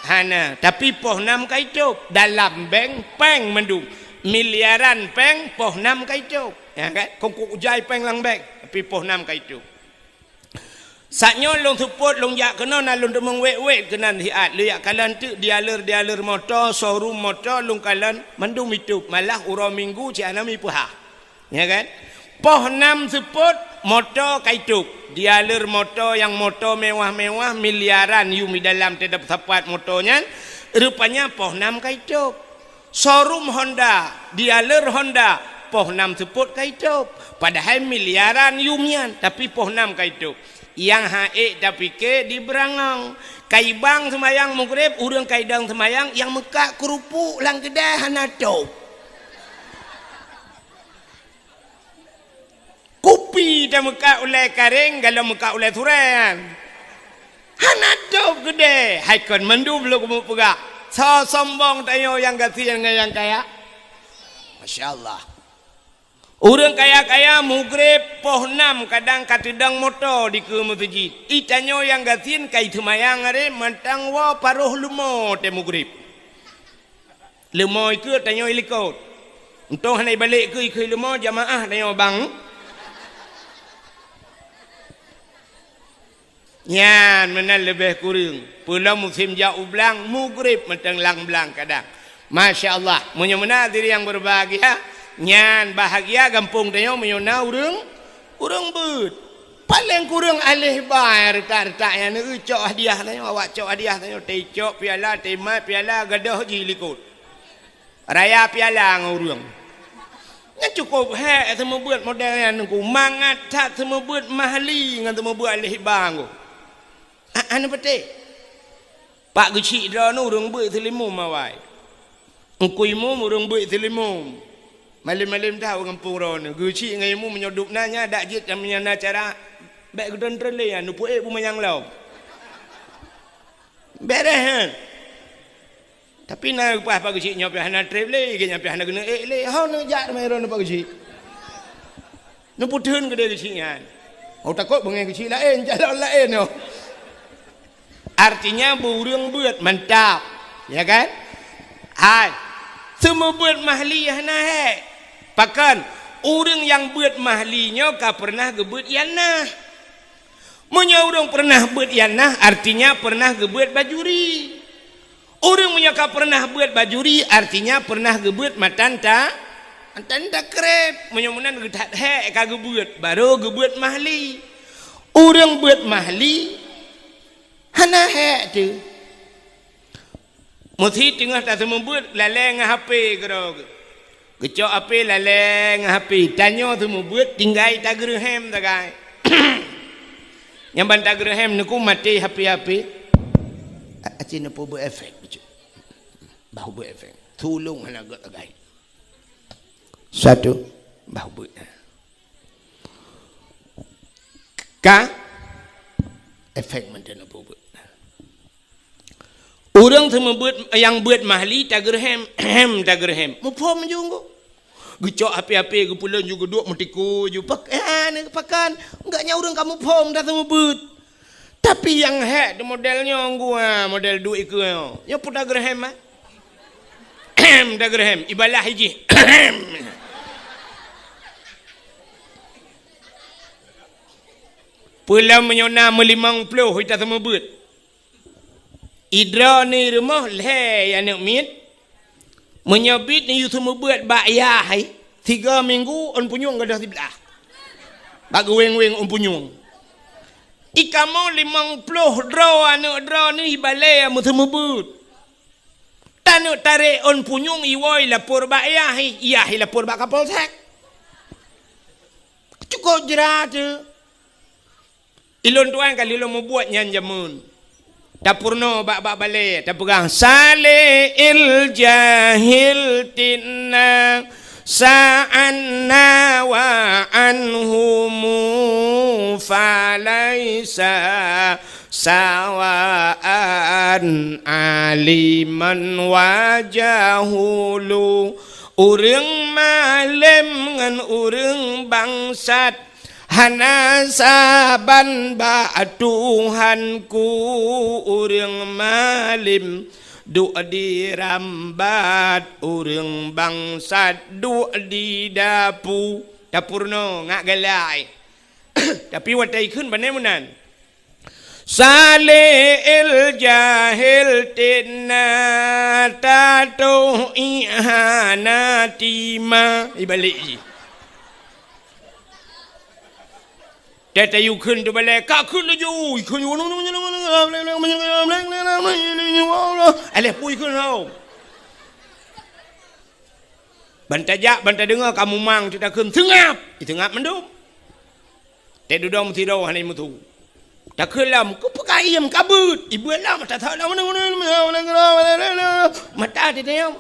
Hana. Tapi poh nam ka itôb. Dalam bank, péng mandum. Miliaran péng, poh nam ka itôb. Ya kan? Kongkong ujai péng lam bank, tapi poh nam ka itôb. Saat nyoe lôn seupôt, lôn jak keunoe, na lôn teumeung wét-wét keunan siat. Lôn jak kalon teuk dealer-dealer moto, showroom moto, lôn kalon mandum itôb. Malah uroe Minggu cit hana mipeuhah. Ya kan? Poh nam seupôt, moto ka itôb. Dealer moto nyang moto mewah-mewah, miliaran yum di dalam teutab sapat moto nyan, rupanya poh nam ka itôb. Showroom Honda, dealer Honda, poh nam seupôt ka itôb. Padahai miliaran yum nyan, tapi poh nam ka itôb. Nyang han ék tapike di Beurangong. Ka ibang seumayang Maghrib, ureuëng ka idong seumayang, nyang meukat keurupuk lam keudai hana tôb. Kupi tameukat ulée karéng, galom meukat ulée surée nyan. Hana tôb keudée, hai kon mandum lôn keumeung peugah. Soe sombong tanyoe nyang gasien ngon nyang kaya? Masya Allah. Ureuëng kaya-kaya Maghrib poh nam kadang ka teudong moto dikeue meuseujid. I tanyoe nyang gasien ka iseumayang aré mantong woe paroh leumo tée Maghrib. Leumo ikeue tanyoe ilikot. Untông hana ibalek keue ikeue leumo jamaah tanyoe bang. Nyan meunan leubeh kureueng. Peulom musém jak u blang, Maghrib mantong lam blang kadang. Masya Allah, meunyoe meunan diri nyang berbahagia, nyan bahagia gampông tanyoe meunyoe na ureuëng, ureuëng beuet. Paleng kureueng aléh ba retak-retak nyan, neucok hadiah tanyoe, awak cok hadiah tanyoe, teucok piala, teumat piala, gadôh jih likot. Raya piala ngon ureuëng. Nyan cukôp hék seumeubeuet model nyan Teungku. Mangat that seumeubeuet mahli ngon seumeubeuet aléh ba Teungku. A-, hana patéh. Pak geuchik droeneuh ureuëng beuet seulimum awai. Teungku Imum ureuëng beuet seulimum. Malém-malém that u gampông droeneuh. Geuchik ngon Imum meunyoe dub na nyan dak jeuet nyang na cara bék geutreun-treun lé nyan, neupeuék beumanyang lom. Beres nyan. Tapi na geupeugah Pak Geuchik nyoe pih hana treb lé, geuh nyan pih hana keuneuk ék lé. Ho neujak teuma droeneuh Pak Geuchik. Neupeutheun keudéh geuchik nyan. Oh, takot beungéh geuchik laén, calon laén nyoe. Artinya, beu ureuëng beuet mantap. Ya kan? Hai. Seumeubeuet mahli hana hék. Pakon? Ureuëng nyang beuet mahli nyoe ka peureunah geubeuet nyang na. Meunyoe ureuëng peureunah beuet nyang na, artinya peureunah geubeuet bajuri. Ureuëng meunyoe ka peureunah beuet bajuri, artinya peureunah geubeuet matan ta-, matan takreb. Meunyoe meunan geuthat hék ka geubeuet, barô geubeuet mahli. Ureuëng beuet mahli, hana hék teuh. Meusi teungoh taseumeubeuet lalée ngon H P keudroe geuh. Geucok H P lalée ngon H P. Tanyoe seumeubeuet tinggai tageureuhem sagai. Nyang ban tageureuhem neuku maté H P-H P. A-, aci neupeubuet efek bacut. Bah buet efek. Tulông hana gét sagai. Satu. Bah buet. Ka efek mantong neupeubuet. Ureuëng seumeubeuet nyang beuet mahli tageureuhem, hem tageureuhem. Muphom junggu. Geucok H P-H P geupeulon ju geuduek meutiku ju pak-, eh, ah, ni pakan. Enggak nya ureuëng ka muphom dah seumeubeuet. Tapi nyang hék tu model nyoe gua, model duek ikeue nyoe. Nyoe pun tageureuhem ah. Hem tageureuhem, ibalah ijih. Peulom meunyoe na meulimong ploh ita seumeubeuet. Idroe ni rumoh lhée aneuk miet. Meunyoe bit ni yue seumeubeuet bak yah hai, tiga minggu ôn punyueng gadôh siblah. Bak geuweng-weng ôn punyueng. Ikamoe limong ploh droe aneuk droe ni ibalée meuseumeubeuet. Taneuk tarek ôn punyueng iwoe ilapor bak yah hai, yah ilapor bak Kapolsek. Cukôp jra teuh. Ilôn tuan ka lheueh lôn mubuet nyan jameun. Tapeurunoe bak-bak balée, tapeugah, "Saleh il jahil tinna, sa'anna wa anhumu falaisa sawaan aliman wa jahulu." Ureuëng malém ngon ureuëng bangsat hana saban bak Tuhanku. Ureuëng malém duek di rambat, ureuëng bangsat duek di dapu. Tapeurunoe ngat galak. Tapi watèe ikheun bane meunan. Saleh el jahil tina tatoh ihana tima. Ibalik jih. Teuh tayue kheun teubalèe, ka kheun laju, ikheun. Aléh pui kheun lom. Ban tajak, ban tadeungoe ka mumang, teuh takheun, "Seungab!" Iseungab mandum. Teuh dudoe meusidroe hana imeuthu. Takheun lom, "Keupeue ka iem ka beuet?" Ibeuet lom, mata that lom. Mata teuh tayue.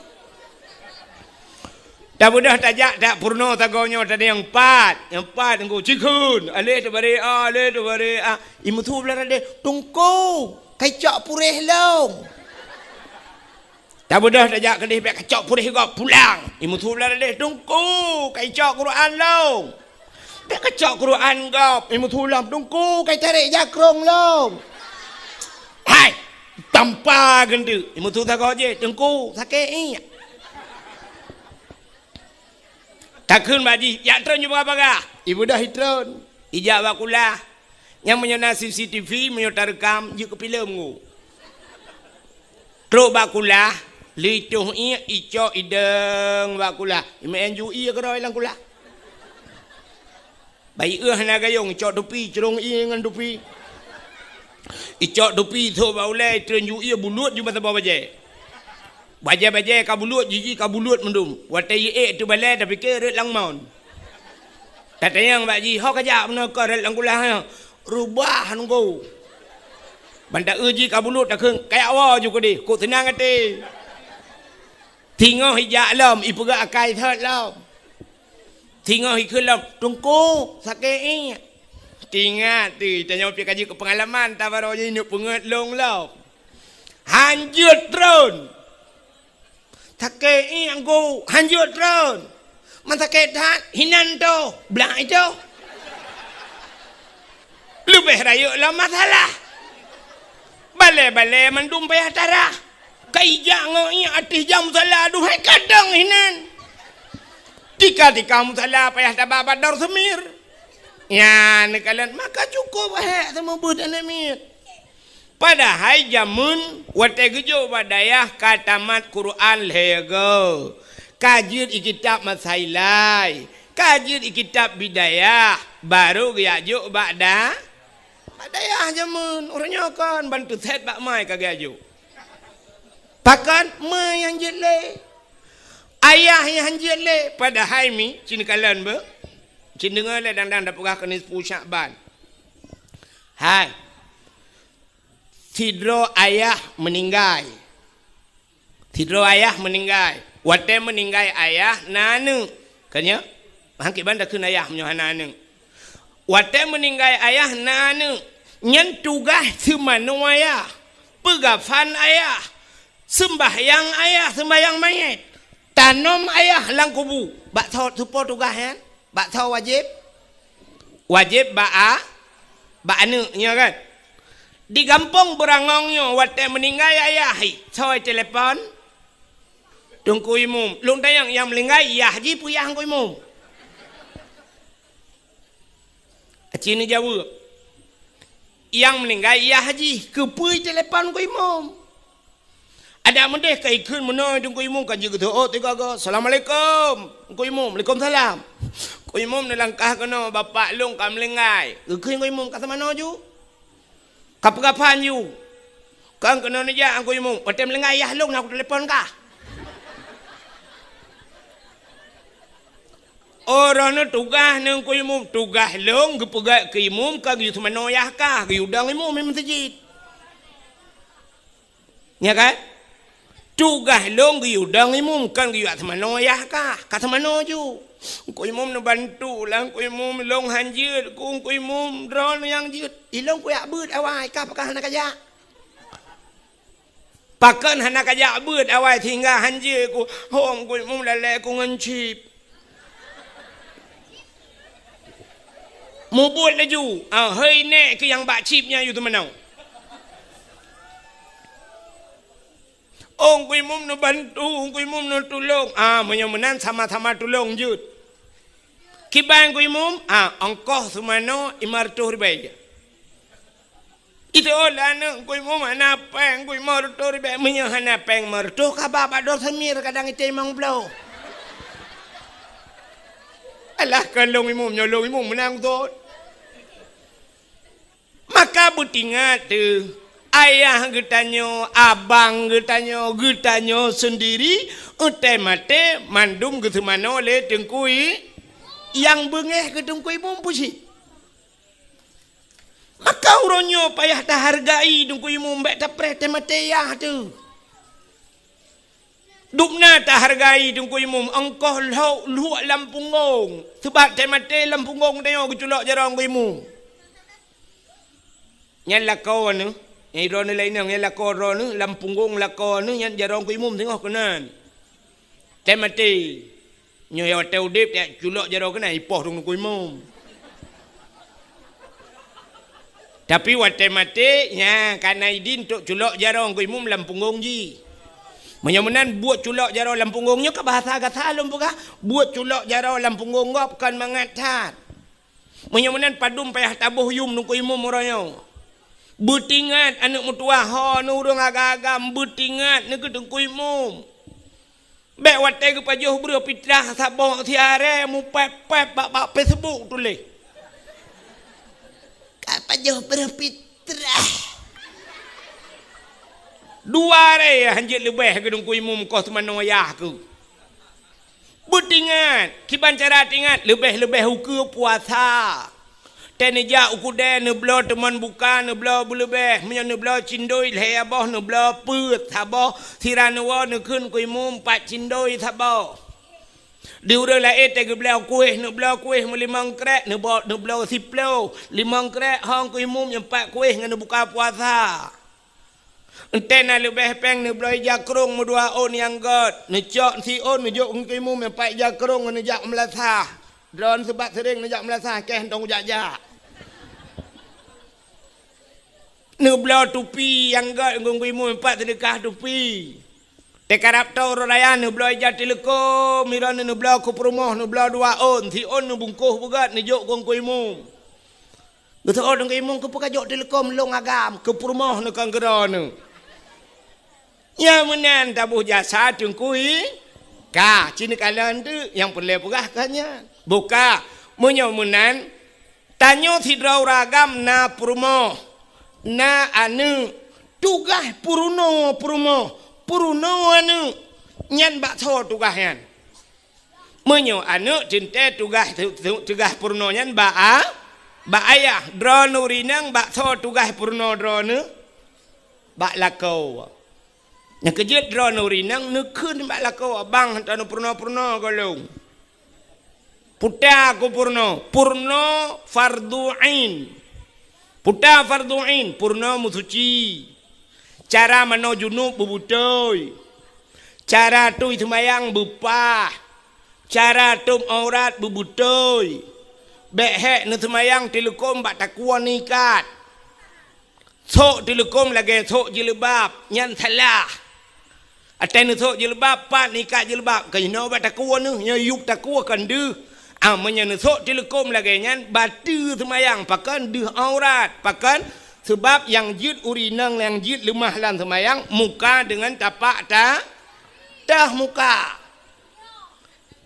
Tabeudôh tajak, tapeurunoe sagoe nyoe, tadi nyang pat. Nyang pat, ngon cikheun. Aléh teubarek, ah, aléh teubarek, ah. Imeuthu blah radeh, "Teungku, ka icok puréh lôn." Tabeudôh tajak keudeh, bèk kacok puréh gob, pulang. Imeuthu blah radeh, "Teungku, ka icok Quran lôn." Bèk kacok Quran gob, imeuthu lom, "Teungku, ka itarek jakrong lôn." Hai, tampa geunteuk. Imeuthu sagoe jih, "Teungku, sakét iek." Takheun bak jih, "Jak treun ju bagah-bagah." Ibeudôh itreun. Ijak bak kulah. Nyan meunyoe na C C T V, meunyoe tareukam, jeuet keu filem ngon. Trok bak kulah, lheuh itoh iek, icok idong bak kulah. Imeu'en ju iek keudroe lam kulah. Bayeue hana gayong, icok tupi, crông ié ngon tupi. Icok tupi, sôk bak ulèe, treun ju ié, buluet ju meusaboh bajèe. Bajèe-bajèe ka buluet, jiji ka buluet mandum. Watèe ié ék teubalèe, tapike rhot lam mon. Tatanyong bak jih, "Ho kajak meunoe kah rhot lam kulah nyoe?" "Reubah nunggu." Ban taeu jih ka buluet, takheun, "Kajak woe ju keudeh, kok seunang até." Singoh ijak lom, ipeugah akai thot lom. Singoh ikheun lom, "Teungku, sakét iek." Ingat teuh, tanyoe pih ka jeuet keu peungalaman, tabaroe jih neuk peungeut lôn lom. Han jeuet treun. "Sakét iek, Teungku, han jeuet treun." "Man sakét that, hinan toh, blah itoh." Leubeh rayeuk lom masalah. Balèe-balèe mandum payah tarah. Ka ijak ngon ié ateueh jam musala, aduhai kadang hinan. Tika-tika musala payah taba bak dor seumir. Nyan neukalon, maka cukup hék seumeubeuet aneuk miet. Padahai jameun watèe geujok bak dayah ka tamat Quran lhèe goe. Ka jeuet i kitab Masailai, ka jeuet i kitab Bidayah, barô geujak jok bak da-, bak dayah jameun. Uroe nyoe kon ban teusét bak ma ka geujak jok. Pakon ma nyang jeuet lé? Ayah nyang jeuet lé? Padahai mi, ci neukalon beuh. Ci neudeungoe lé dang-dang tapeugah keu nisfu Syakban. Hai. Sidroe ayah meuninggai. Sidroe ayah meuninggai. Watèe meuninggai ayah na aneuk. Ka nyoe? Han kiban takheun ayah meunyoe hana aneuk. Watèe meuninggai ayah na aneuk. Nyan tugaih seumanoe ayah. Peugafan ayah. Seumbahyang ayah, seumbahyang manyét. Tanom ayah lam kubu. Bak soe tupo tugaih nyan? Bak soe wajéb? Wajéb bak a-, bak aneuk nyoe kan? Di gampông Beurangong nyoe watèe meuninggai ayah, hi, soe telepon? Teungku Imum. Lôn tanyong nyang meuninggai yah jih peue yah Teungku Imum? Aci neujaweueb. Nyang meuninggai yah jih, keupeue telepon Teungku Imum? Adak meudeh ka ikheun meunoe Teungku Imum ka jeuet geuteuôt tiga go, "Assalamualaikum." Teungku Imum, "Waalaikumsalam." Teungku Imum neulangkah keunoe, "Bapak lôn ka meuninggai." Geukheun Teungku Imum, "Ka seumanoe ju? Ka peugafan ju?" "Kon keunoe neujak Teungku Imum, watèe meuninggai yah lôn na kutelepon kah." Oh, roh nyoe tugaih Teungku Imum, tugaih lôn geupeugèt keu imum ka geuyue seumanoe yah kah, geuyue dong imum di meuseujid. Nya kan? Tugaih lôn geuyue dong imum, kon geuyue seumanoe yah kah, ka seumanoe ju. Teungku Imum neubantu lah, Teungku Imum, lôn han jeuet, ku Teungku Imum, droeneuh nyang jeuet. Ilôn kujak beuet awai, kah pakon hana kajak? Pakon hana kajak beuet awai sehingga han jeuet ku, hom Teungku Imum lalè ku ngon chip. Mubuet laju, ah, hei nèk keu nyang bak chip nyan yue teumanoe. Oh, Teungku Imum neubantu, Teungku Imum neutulông. Ah, meunyoe meunan sama-sama tulông jeuet. Kiban Teungku Imum, ah, ongkoh seumanoe lima reutôh ribèe. Itu oh, lah aneuk Teungku Imum hana péng, Teungku Imum reutôh ribèe. Meunyoe hana péng lima reutôh, ka ba bak Dor Samir kadang item limong ploh. Alah, kon lôn imum, nyoe lôn imum meunan thon. Maka beutingat teuh, ayah geutanyoe, abang geutanyoe, geutanyoe seundiri, watèe maté mandum geuseumanoe lé Teungku I-, nyang beungéh keu Teungku Imum peucit. Maka uroe nyoe payah tahargai Teungku Imum, bèk tapreh teuh maté yah teuh. Dubna tahargai Teungku Imum, ongkoh lhok luek lam punggong. Seubab teuh maté lam punggong tanyoe geuculok jaroe Teungku Imum. Nyan lakoe neuh, nyang droeneuh laén inong, nyan lakoe droeneuh, lam punggong lakoe neuh, nyan jaroe Teungku Imum singoh keunan. Teuh maté. Nyoe watèe udép, teuh culok jaroe keunan, ipoh dong Teungku Imum. Tapi watèe maté, nya, ka na idin untuk culok jaroe Teungku Imum lam punggong jih. Meunyoe meunan buet culok jaroe lam punggong nyoe ka bahasa gata lôn peugah, buet culok jaroe lam punggong gob kon mangat that. Meunyoe meunan padum payah taboh yum Teungku Imum uroe nyoe. Beutingat aneuk meutuwah ho neuh ureueng agam-agam, beutingat neuh keu Teungku Imum. Bèk watèe geupajoh breuh pitrah saboh siaré mupèp-pèp bak, bak Facebook tuléh. Ka pajoh breuh pitrah. Dua aré hanjeuet leubeh keu Teungku Imum, koh seumanoe yah keuh. Beutingat, kiban cara tingat, leubeh-leubeh ukeue puasa. Teuh neujak u keudè, neubloe teumon buka, neubloe beuleubeh. Meunyoe neubloe cindoi lhèe boh, neubloe peuet saboh. Sira neuwoe neukheun Teungku Imum, pat cindoi saboh. Di ureueng laén teuh geubloe kuéh, neubloe kuéh meulimong krek, neubloe, neubloe siploh. Limong krek ho Teungku Imum, nyan pat kuéh ngon neubuka puasa. Enteuk na leubeh péng, neubloe ija krông meudua ôn nyang gèt, neucok siôn neujok Teungku Imum nyan pat ija krông ngon neujak meulasah. Droeneuh seubab seuréng neujak meulasah, kèe hana tujak-jak. Neubloe tupi nyang gèt Teungku Imum nyan pat seudeukah tupi. Teukarab toe uroe raya neubloe ija teuleukom, droeneuh neubloe keu peurumoh, neubloe dua ôn, siôn neubungkôh beugèt neujok Teungku Imum. Geuseuôt Teungku Imum, keupeue kajok teuleukom lôn agam, keu peurumoh neuh kon keu droeneuh. Nyang meunan taboh jasa Teungku I-, ka, ci neukalon teuk nyang peureulèe peugah ka nyan. Buka, meunyoe meunan, tanyoe sidroe ureueng agam na peurumoh, na aneuk, tugaih peurunoe peurumoh, peurunoe aneuk, nyan bak soe tugaih nyan? Meunyoe aneuk teuntèe tugaih, tu-, tu-, tugaih peurunoe nyan bak a-, bak ayah. Droeneuh ureueng inong bak soe tugaih peurunoe droeneuh? Bak lakoe. Nyang keujeuet droeneuh ureueng inong neukheun bak lakoe, "Bang, hana tanoe peurunoe-peurunoe gohlom." Peue ta keu peurunoe, peurunoe fardhu ain. Peue ta fardhu ain, peurunoe meusuci. Cara manoe junub beubeutôi. Cara tui seumayang beupah. Cara tôb aurat beubeutôi. Bèk hék neuseumayang teuleukom bak takue neuikat. Sôk teuleukom lagèe sôk jilbab, nyan salah. Watèe neusôk jilbab, pat neuikat jilbab, keunoe bak takue neuh, nyoe yup takue kon deuh. Ah, meunyoe neusôk teuleukom lagèe nyan, bateue seumayang, pakon deuh aurat, pakon? Seubab nyang jeuet ureueng inong, nyang jeuet leumah lam seumayang, muka deungon tapak ta-, teuh muka.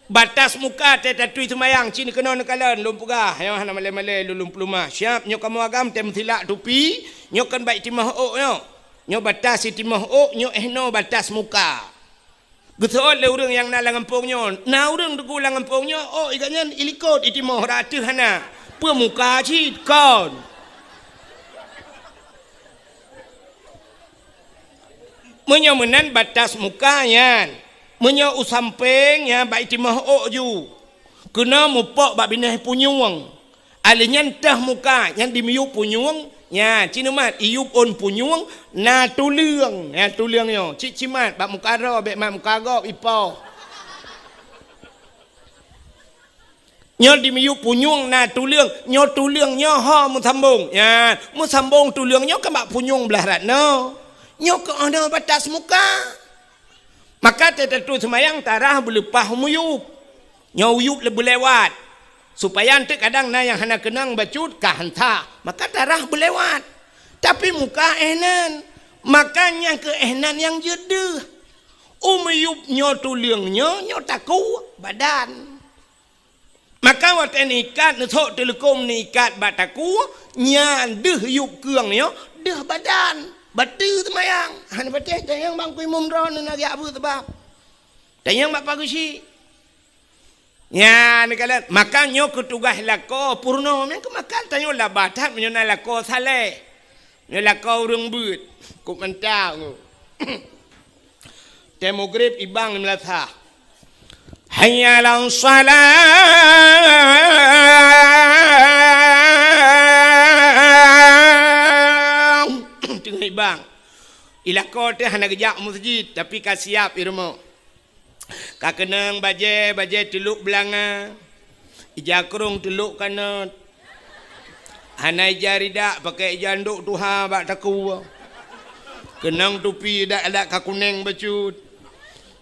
Batas muka teuh tatui seumayang, ci neuh keunoe neukalon, lôn peugah, nyoe hana malèe-malèe lôn, lôn peulumah. Siap, nyoe kamoe agam teuh meusilak tupi, nyoe kon bak itimoh ôk nyoe. Nyoe batas itimoh ôk, nyoe eh noe batas muka. Geuseuôt lé ureueng nyang na lam gampông nyoe. Na ureueng teungku lam gampông nyoe, ôk i gobnyan ilikot itimoh, rata hana. Peue muka cit kon. Meunyoe meunan batas muka nyan. Meunyoe u sampéng nyan bak itimoh ôk ju. Keunoe mupok bak binéh punyueng. Alèh nyan teuh muka, nyan di miyup punyueng, nyan, ci neumat, iyup ôn punyueng, na tuleueng, na tuleueng nyoe. Cit ci mat, bak muka droe, bèk mat muka gob, ipoh. Nyoe di miyup punyueng na tuleueng, nyoe tuleueng nyoe ho meusambong. Nyan, meusambong tuleueng nyoe ka bak punyueng blah rat nyoe. Nyoe keuh nyoe batas muka. Maka teutatui seumayang tarah beuleupah u miyup. Nyoe u yup le-, beulewat. Supaya eunteuk kadang na nyang hana keunong bacut ka hansa, maka darah beulewat. Tapi muka éh nan, maka nyang keu éh nan nyang jeuet deuh. Umeuyub nyoe tuleueng nyoe, nyoe takue badan. Maka watée neuikat, neusok teuleukom neuikat bak takue, nyan deuh yub keueng nyoe, deuh badan. Bateue seumayang. Hana patéh tanyong bak Teungku Imum droeneuh na geujak beuet sabab. Tanyong bak Pak Geuchik. Nyan neukalon, maka nyoe keu tugaih lakoe peurunoe. Nyang keu maka tanyoe laba that meunyoe na lakoe saleh. Nyoe lakoe ureuëng beuet, kok mantap nyoe. Tée mugrib ibang di meulasah. Hayya 'alas shalah. Teungoh ibang. I lakoe teuh hana geujak meuseujid, tapi ka siab i rumoh. Ka keunong bajée, bajée teulok beulanga, ija krong teulok kanot. Hana ija ridak, pakai ija ndok tuha bak takue. Keunong tupi adak-adak ka kuneng bacut.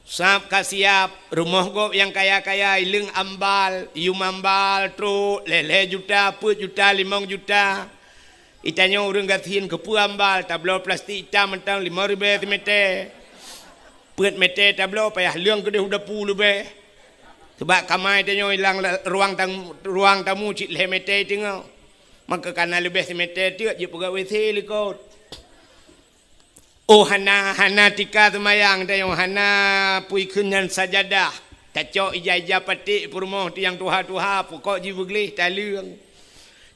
Sab ka siab, rumoh gob nyang kaya-kaya, ileueng ambal, yum ambal, trok, lhée-lhée juta, peuet juta, limong juta. Itanyoe ureuëng gasien keupeue ambal, tabloe plastik itam mantong limong ribée simeté. Peuet meté tabloe payah leueng keudeh u dapu leubeh. Sabab kamai tanyoe ilang la-, ruang tamu, ruang tamu cit lhée meté teungoh. Maka kana leubeh simeté teuk jeuet peugah W C likot. Oh, hana, hana tika seumayang tanyoe, hana pui kheun nyan sajadah. Tacok ija-ija paték peurumoh tiang tuha-tuha, pukok jibeugleh taleueng.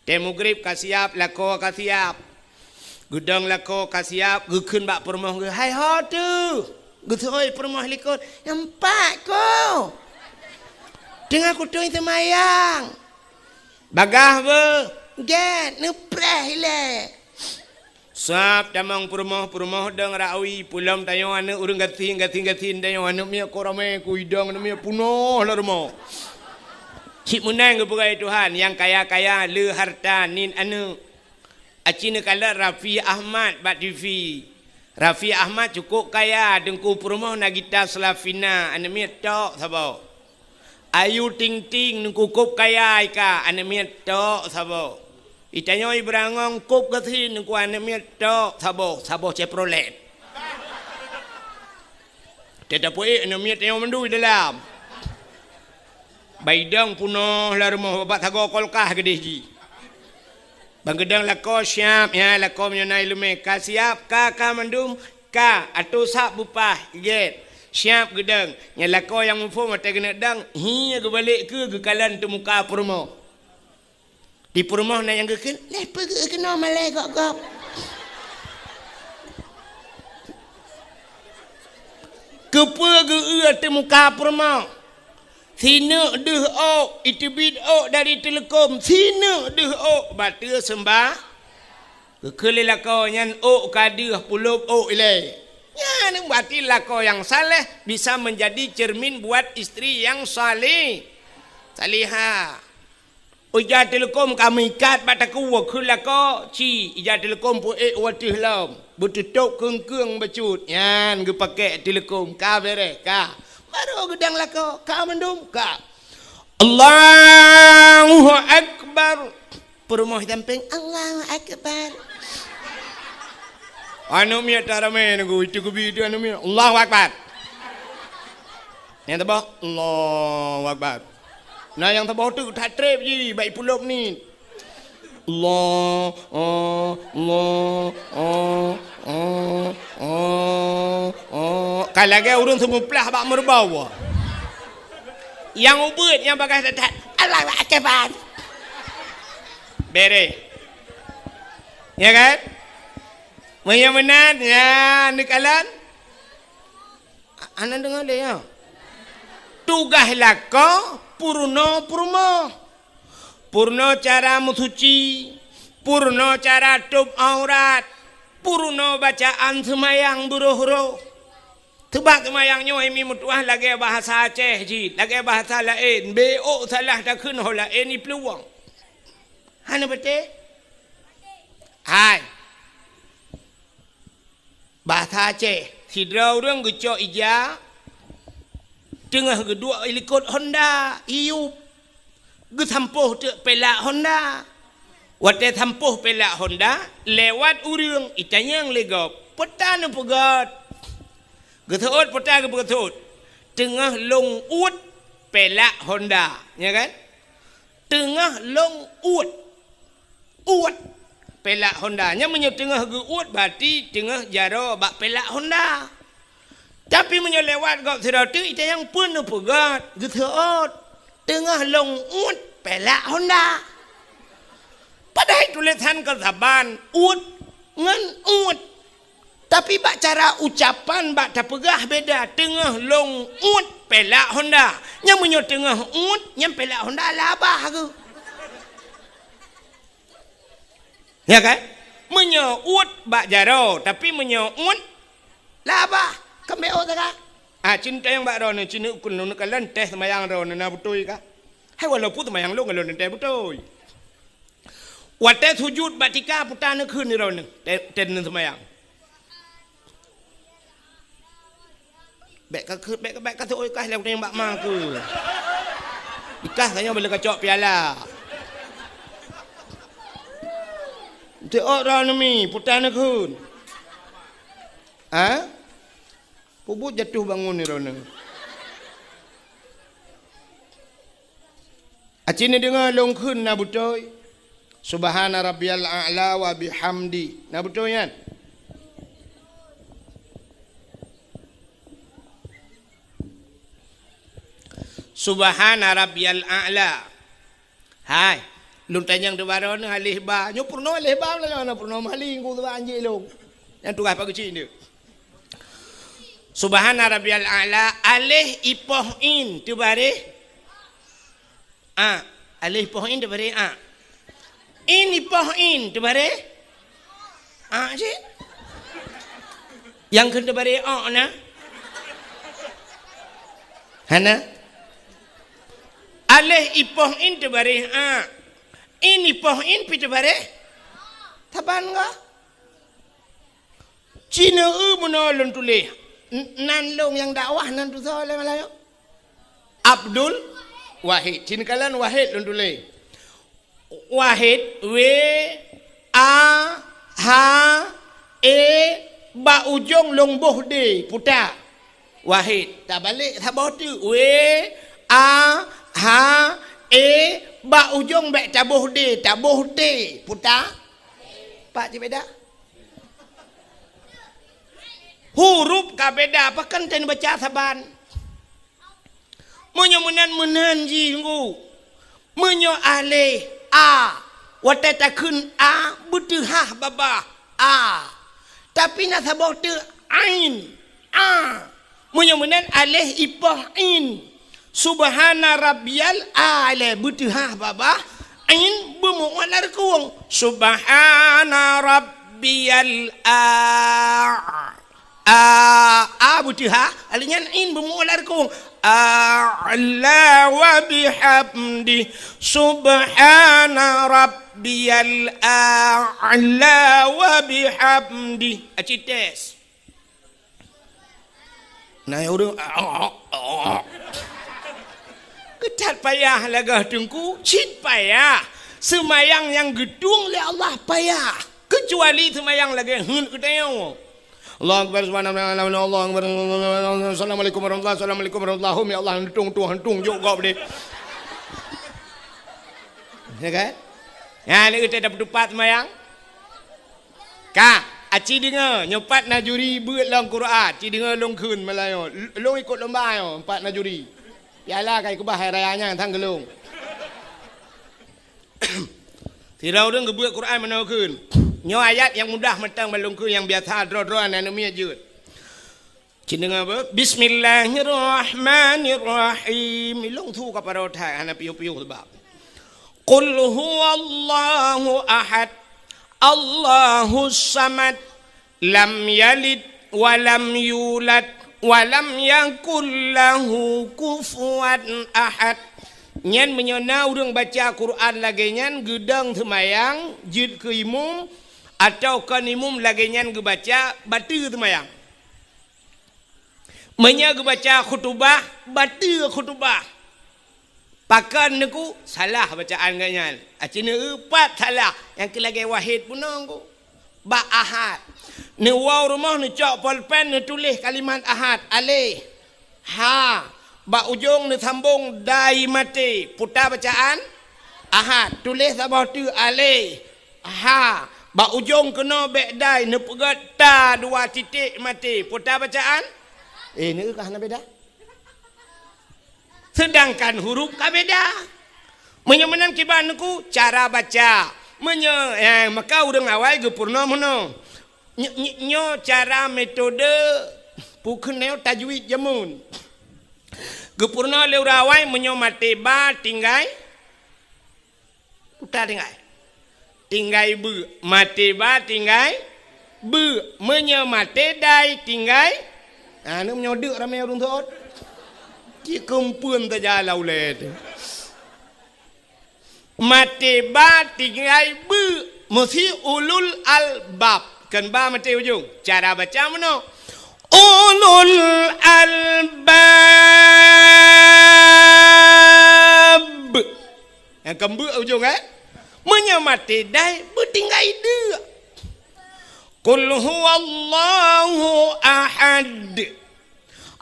Tée mugrib ka siab, lakoe ka siab. Geudong lakoe ka siab, geukheun bak peurumoh geuh, "Hai ho teuh?" Geuseuôt peurumoh likot, "Nyan pat ko. Teungoh kutui seumayang." "Bagaih beuh?" "Gét, neupreh ilée." Sab tamong peurumoh, peurumoh dong rawi, pulom tanyoe aneuëk ureuëng gasien, gasien, gasien tanyoe aneuëk miet ko ramé, ku idong aneuëk miet punoh lam rumoh. Cit meunan geupeugah Tuhan, nyang kaya-kaya le harta nit aneuëk. Aci neukalon Raffi Ahmad bak T V. Raffi Ahmad cukôp kaya, teungku peurumoh Nagita Slavina, aneuëk miet tok saboh. Ayu Ting Ting, neukukôb kaya ika, aneuëk miet tok saboh. Itanyoe Ibrangong kôb gasien, neukua aneuëk miet tok saboh, saboh Chevrolet. Teuh tapeuék aneuëk miet tanyoe mandum dalam. Baidong punoh lam rumoh, bak sagoe kolkah geudeh jih. Ban geudong lakoe siab, ya, lakoe meunyoe na iéleumé ka siab, ka, ka mandum, ka, atô sab beupah, gét. Siab geudong. Nyan lakoe nyang muphom watée keuneuk dong, hi geubalek keu geukalon teumuka peurumoh. Di peurumoh na nyang geukheun, "Leh peugeuh keunoe malée gop-gop." Keupeue geu-eu teumuka peurumoh? Sineuk deuh ôk, iteubiet ôk dari teuleukom, sineuk deuh ôk, bateue seumbah. Geukheun lé lakoe nyan ôk ka deuh, pulop ôk ilée. Nyan berarti lakoe nyang saleh bisa menjadi cermin buat istri yang saleh, salihah. Ija teuleukom ka meuikat bak takue, kheun lakoe, ci, ija teuleukom peuék u ateueh lom, beututôb keung-keung bacut, nyan geupakék teuleukom, ka beureh, ka. Barô geudong lakoe, ka mandum, ka. Allahu Akbar. Peurumoh sampéng, Allahu Akbar. Aneuëk miet taramé nunggu, itu keubi itu aneuëk miet, Allahu Akbar. Nyang teuboh, Allahu Akbar. Nah, nyang teuboh tu that trép jih, bak ipulop ni. Allah, oh, Allah, oh, oh, oh, oh. Ka lagée ureuëng seumuplah bak meurubawa. Nyang ubeuet nyang bagaih that-that, Allahu Akbar. Beres. Ya kan? Meunyoe meunan, ya, neukalon. Hana deungoe lé, ya. Tugaih lakoe peurunoe peurumoh. Peurunoe cara meusuci, peurunoe cara tôb aurat, peurunoe bacaan seumayang beuroh-roh. Teubak seumayang nyoe mi meutuah lagée bahasa Aceh jih, lagée bahasa laén, bék ôk salah takheun ho laén iplueng. Hana patéh? Hai. Bahasa Aceh, sidroe ureuëng geucok ija, teungoh geuduek i likot honda, iyup. Geusampôh teuk pelak honda. Watée sampôh pelak honda, lewat ureuëng, itanyong lé gob, "Peue ta neupeugét?" Geuseuôt peue ta geupeugét, "Teungoh lôn uet pelak honda." Nya kan? Teungoh lôn uet. Uet pelak honda. Nyan meunyoe teungoh geuuet, berarti teungoh jaroe bak pelak honda. Tapi meunyoe lewat gob sidroe teuk, itanyong, "Peue neupeugét?" Geuseuôt, "Teungoh lôn uet pelak honda." Padahai tulésan kon saban, uet ngon uet. Tapi bak cara ucapan, bak tapeugah beda, "Teungoh lôn uet pelak honda." Nyan meunyoe teungoh uet, nyan pelak honda labah geuh. Ya kan? Meunyoe uet bak jaroe, tapi meunyoe uet labah, keumbéh ôt ka. Ah, cit tanyong bak droeneuh, cit neuk ukeue, neukalon teuh seumayang droeneuh na beutôi ka? Hai, walaupun seumayang lôn, lôn teuh beutôi. Watée sujut bak tika, peue ta neukheun droeneuh, teuh, teuh seumayang. Bék ka, bék ka, bék ka teuôt kah lé bak ma keu. Ikah tanyoe bela kacok piala. Teuôt droeneuh mi, peue ta neukheun. Ha? Peubuet jatuh bangun ni droeneuh. Aci neudeungoe lôn kheun na beutôi. Subhana rabbiyal a'la wa bihamdi. Na beutôi nyan? Subhana rabbiyal a'la. Hai, lôn tanyong teubaroe neuh aleh ba. Nyoe peurunoe aleh ba, lôn na peurunoe meuhali, ngku teuba anjing lôn. Nyang tugaih pageucik nyoe. Subhana rabbiyal a'la, aleh ipoh in teubareh a. Aleh ipoh in teubareh a. In ipoh in teubareh a cit. Nyang kheun teubareh o na? Hana? Aleh ipoh in teubareh a. In ipoh in pi teubareh? Saban gah? Cina eu meunoe lôn tuléh. N-, nan lôn nyang dakwah nan tusoe lé Malayu. Abdul Wahid. Cina kalon Wahid lôn tuléh. Wahid, W, A, H, E, bak ujong lôn boh D, puta. Wahid. Tabalek saboh teuk. W, A, H, E, bak ujong bék taboh D, taboh T, puta. Pat cit beda? Huruf ka beda, pakon tan baca saban. Meunyoe meunan, meunan jih ngku. Meunyoe aleh a, watée takheun a, beuteuhah babah a. Tapi na saboh teuk ain, a. Meunyoe meunan aleh ipoh in. Subhana rabbiyal a'la, beuteuhah babah, in beumu'uet lam reukong. Subhana rabbiyal a. A, a beuteuhah, aleh nyan in beumu'uet lam reukong. A'la wa bihamdi. Subhana rabbiyal a'la wa bihamdi. Aci tes. Na ureuëng, keutat payah lagée teungku, cit payah. Seumayang nyang geutueng lé Allah payah. Keucuali seumayang lagée heuet geutanyoe. Allahu Akbar, subhanallah, Allahu Akbar, assalamualaikum warahmatullahi, assalamualaikum warahmatullahi, ya Allah, hantung, hantung, jok gob deh. Ya kan? Ya, ni kita dapat tupat seumayang. Ka, aci deungoe, nyoe pat na juri beuet lom Quran, ci deungoe lôn kheun meulayeue. Lôn ikot lomba nyoe, pat na juri. Piala ka ikeubah hai raya nyan sang geulong. Sidroe ureuëng geubeuet Quran meunoe kheun. Nyoe ayat nyang mudah mantong ban lôn kheun, nyang biasa droe-droe aneuk miet jeuet. Cit deungoe beuh. Bismillahirrahmanirrahim. Ilong su ka paro that hana piôh-piôh sebab. Qul huwallahu ahad. Allahus samad. Lam yalid wa lam yulad wa lam yakul lahu kufuwan ahad. Nyan meunyoe na ureuëng baca Quran lagée nyan geudong seumayang jeuet keu imum atawa kon imum lagée nyan geubaca, bateue seumayang. Meunyoe geubaca khutubah, bateue khutubah. Pakon neuku salah bacaan geuh nyan. Aci neueupat salah, nyang keu lagée Wahid bunoe ku. Bak Ahad. Neuwoe rumoh neucok polpen neutuléh kalimat Ahad, aleh. Ha. Bak ujong neusambong dai maté, puta bacaan Ahad. Tuléh saboh teuk aleh. Ha. Bak ujong keunoe bék dai neupeugét ta dua titik maté, puta bacaan. Eh, neueu ka hana beda. Seudangkan huruf ka beda. Meunyoe meunan kiban neuku cara baca. Meunyoe, eh, maka ureuëng awai geupeurunoe meunoe. Ny-, ny-, nyoe cara metode pukeuneue tajwid jameun. Geupeurunoe lé ureuëng awai meunyoe maté ba tinggai Puta tinggai. Tinggai beu. Maté ba tinggai beu. Meunyoe maté dai tinggai. Ha, ni meunyoe deuk ramé ureuëng seuôt. Cit keumpeuen saja lam ulée teuh. Maté ba tinggai beu. Meusi ulul albab. Kon ba maté ujong. Cara baca meunoe. Ulul albab. Nyang keumbeuek ujong, eh? Meunyoe maté dai, beutinggai deuk. Qul huwallahu ahad.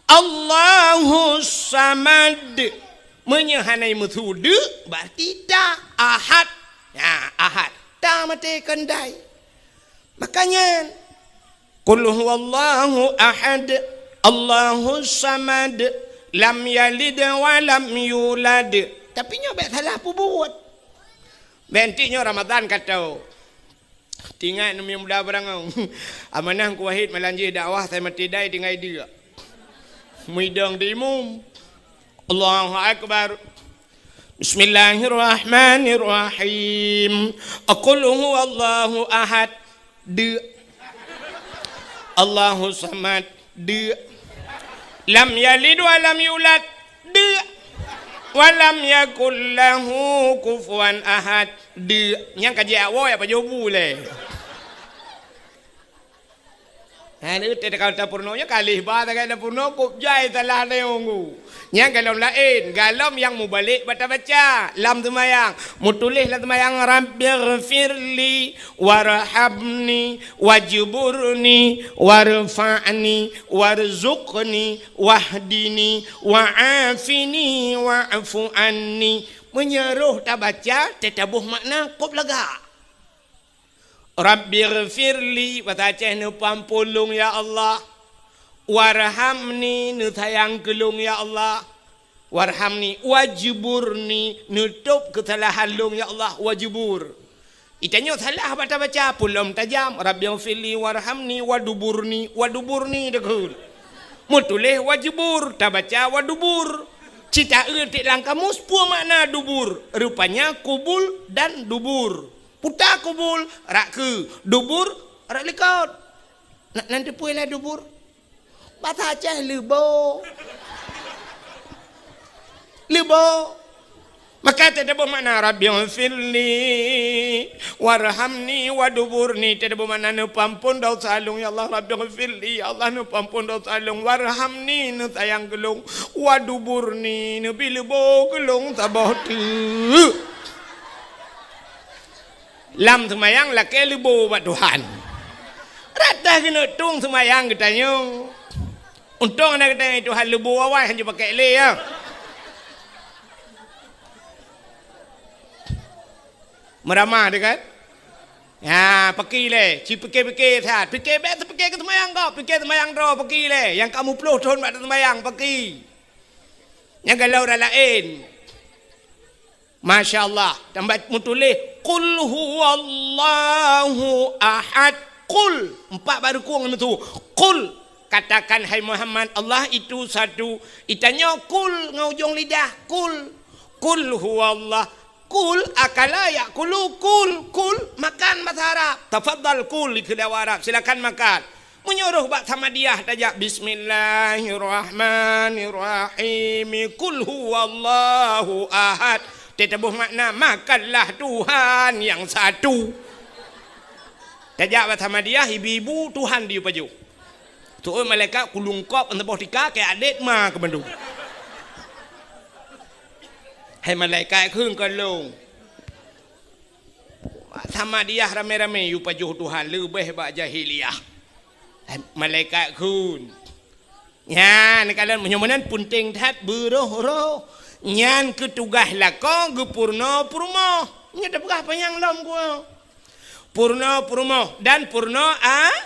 Allahus samad. Meunyoe hana meusu deuk, berarti ta ahad. Ya, ahad. Ta maté kon dai. Makanya, Qul huwallahu ahad, Allahus samad, lam yalid wa lam yulad. Tapi nyoe bék salah peubuet. Bék nyoe Ramadan ka tho. Tingat neumi muda beurangau. Amanah Teungku Wahid malam jih dakwah, saya mati dai tinggai deuk. Muidong di imum. Allahu Akbar. Bismillahirrahmanirrahim. Qul huwallahu ahad. Deuk. Allahu samad. Deuk. Lam yalid wa lam yulad. Deuk. Wa lam yakul lahu kufuwan ahad. Deuk. Nyang ka jiak woe apa jobu lé. Ha, ni teuka tapeurunoe nyoe kalih ba tagai tapeurunoe kop jai salah neunggu. Nyang galom laén, galom nyang mubalek bata baca lam seumayang. Mutuléh lam seumayang, "Rabbighfirli warhamni wajburni warfa'ni warzuqni wahdini wa'afini wa'fu anni." Meunyoe roh tabaca, teutabôh makna kop lagak. Rabbighfirli, basa Aceh neupeuampôn lôn ya Allah. Warhamni, neusayang keu lôn ya Allah. Warhamni, wajburni, neutôb keusalahan lôn ya Allah, wajbur. Itanyoe salah bata baca, pulom tajam, Rabbighfirli warhamni waduburni, waduburni takheun. Meutuléh wajbur, tabaca wadubur. Cit taeu tiek lam kamus peue makna dubur. Rupanya kubul dan dubur. Puta kubul, rak keue, dubur, rak likot. Na, nan teupeue lah dubur? Basa Aceh leubo. Leubo. Maka teutabôh makna, "Rabbighfirli warhamni waduburni." Teutabôh makna, "Neupeuampôn desya lôn, ya Allah. Rabbighfirli, ya Allah, neupeuampôn desya lôn. Warhamni, neusayang keu lôn. Waduburni, neubi leubo keu lôn saboh teuk." Lam seumayang lakée leubo bak Tuhan. Rata keuneuk tueng seumayang geutanyoe. Untông na geutanyoe Tuhan leubo awai hanjeuet pakai lé, ya. Meuramah teuh kan? Ya, paki lé, ci pike-pike that. Pike bék teupike keu seumayang gob, pike seumayang droe paki lé. Nyang ka muploh thon bak seumayang paki. Nyang galom ureuëng laén. Masya Allah, tambah meutuléh, "Qul huwallahu ahad." Qul, empat baru kong itu. "Qul," katakan, "Hai Muhammad, Allah itu satu." Itanyoe qul ngon ujong lidah, "Qul." "Qul huwallah." "Qul akala ya'kulu." Qul, qul, makan bahasa Arab. "Tafadhal kul," dikheun lé Arab, "Silakan makan." Meunyoe roh bak Samadiyah tajak, "Bismillahirrahmanirrahim. Qul huwallahu ahad." Teutabôh makna, "Makanlah Tuhan yang satu." Tajak bak Samadiyah, ibu-ibu Tuhan di pajoh. Tu'oh malaikat kulungkop saboh tika keu adét ma keu mandum. Hai malaikat kheun ka lôn. Samadiyah ramé-ramé yue pajoh Tuhan leubeh bak jahiliyah. Hai malaikat kheun. Nyan kalon meunyoe meunan peunteng that beuroh-roh. Nyan keu tugaih lakoe geupeurunoe peurumoh. Nyoe tapeugah panyang lom ku. Peurunoe peurumoh dan peurunoe a-,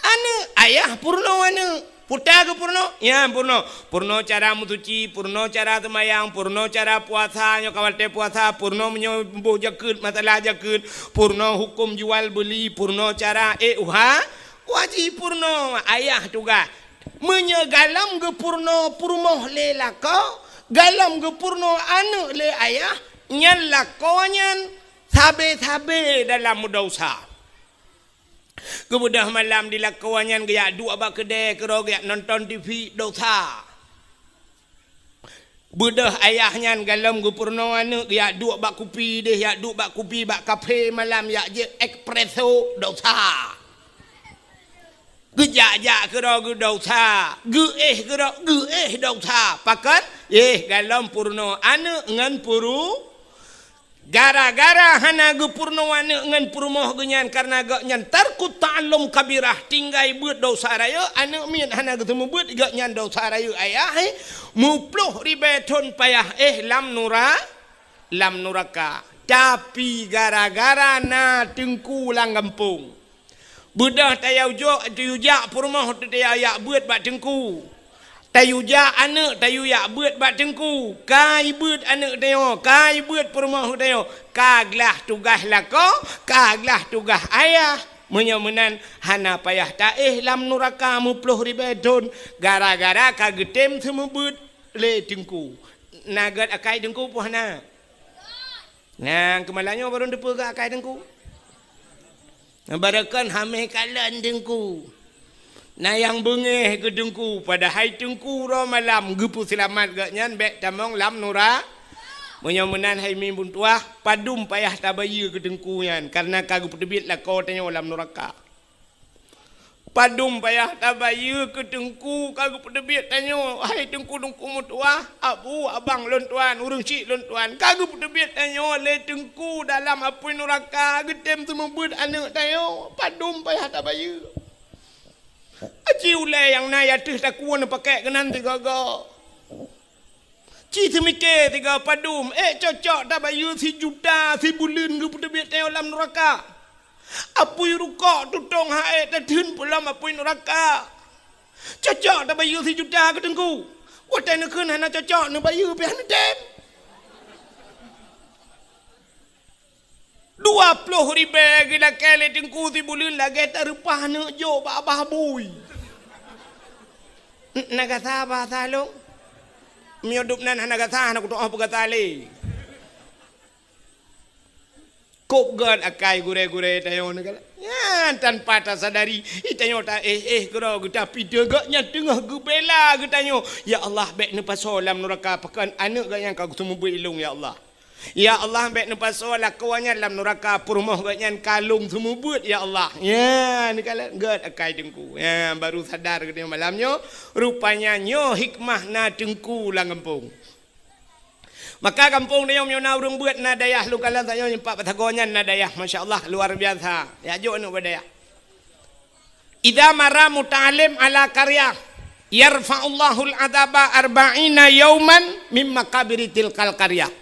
aneuk. Ayah peurunoe aneuk. Peue ta geupeurunoe? Nyan peurunoe. Peurunoe cara meusuci, peurunoe cara seumayang, peurunoe cara puasa, nyoe ka watèe puasa, peurunoe meunyoe boh jakeuet, masalah jakeuet, peurunoe huköm jual beuli, peurunoe cara, eh, uha-, wajib peurunoe. Ayah tugaih. Meunyoe galom geupeurunoe peurumoh lé lakoe, galom geupeurunoe aneuk lé ayah, nyan lakoe nyan sabe-sabe dalam desya. Geubeudôh malam di lakoe nyan geujak duek bak keudè keudroe geujak nonton T V, desya. Beudôh ayah nyan galom geupeurunoe aneuk geujak duek bak kupi deh, jak duek bak kupi bak kafe malam, jak jép espresso, desya. Geujak-jak keudroe geudesya, geuéh keudroe geuéh desya. Pakon? Eh, galom peurunoe aneuk ngon peuru-, gara-gara hana geupeurunoe aneuk ngon peurumoh geuh nyan, kareuna gobnyan tarkut ta'allum kabirah, tinggai beuet desya rayeuk, aneuk miet hana geuseumeubeuet, gobnyan desya rayeuk ayah, eh, meuploh ribèe thon payah éh lam nura-, lam nuraka. Tapi gara-gara na teungku lam gampông, beudôh tayue jok, tayue jak peurumoh, tayue jak beuet bak teungku. Tayue jak aneuk, tayue jak beuet bak teungku. Ka jibeuet aneuk tanyoe, ka jibeuet peurumoh tanyoe. Ka glah tugaih lakoe, ka glah tugaih ayah. Meunyoe meunan, hana payah taéh lam nuraka meuploh ribèe thon, gara-gara ka geutem seumeubeuet lé teungku. Na gèt akai teungku peue hana? Nyang keumalanyoe barô teupeue keu akai teungku. Barô kon hamé kalon teungku. Na nyang beungéh keu teungku, padahai teungku uroe malam geupeuseulamat gobnyan bèk tamong lam nura-. Meunyoe meunan hai mimpun tuah, padum payah tabayeue keu teungku nyan, kareuna ka geupeuteubiet lakoe tanyoe lam nuraka. Padum payah tabayeue keu teungku ka geupeuteubiet tanyoe, hai teungku-teungku meutuah, abu, abang lôn tuan, ureueng chik lôn tuan, ka geupeuteubiet tanyoe lé teungku dalam apui nuraka, geutem seumeubeuet aneuk tanyoe, padum payah tabayeue. Aci ulèe nyang na ateueh takue neupakèk keunan sigoe-goe. Ci teumike sigoe padum, ék cocok tabayeue sijuta sibuleuen geupeuteubiet tanyoe lam nuraka. Apui rukok tutong ha-, ék tatheun peulom apui nuraka. Cocok tabayeue sijuta keu teungku. Watèe neukheun hana cocok, neubayeue pih hana tem. Dua ploh ribèe geulakèe lé teungku sibuleuen lagèe tareupah neuk jok bak babah bui. N-, na gasa bahasa lôn? Meunyoe dum nan hana gasa, hana kutu'oh peugasa lé. Kôb gèt akai gurèe-gurèe tanyoe nyan. Nyan tanpa tasadari, i tanyoe taéh-éh keudroe geuta pideuh gobnyan teungoh geubela geutanyoe. Ya Allah, bèk neupasoe lam nuraka pakon aneuk gobnyan ka geuseumeubeuet ilôn, ya Allah. Ya Allah, bèk neupasoe lakoe nyan lam nuraka, peurumoh gobnyan ka lôn seumeubeuet, ya Allah. Nyan, neukalon gèt akai teungku. Nyan, baru sadar geutanyoe malam nyoe, rupanya nyoe hikmah na teungku lam gampông. Maka gampông tanyoe meunyoe na ureueng beuet na dayah, lôn kalon tanyoe nyoe pat Batagong nyan na dayah, masya Allah, luar biasa. Jak jok aneuk bak dayah. Idza marra muta'allim ala qaryah, yarfa'ullahul adzaba arba'ina yauman mim maqabiri tilkal qaryah.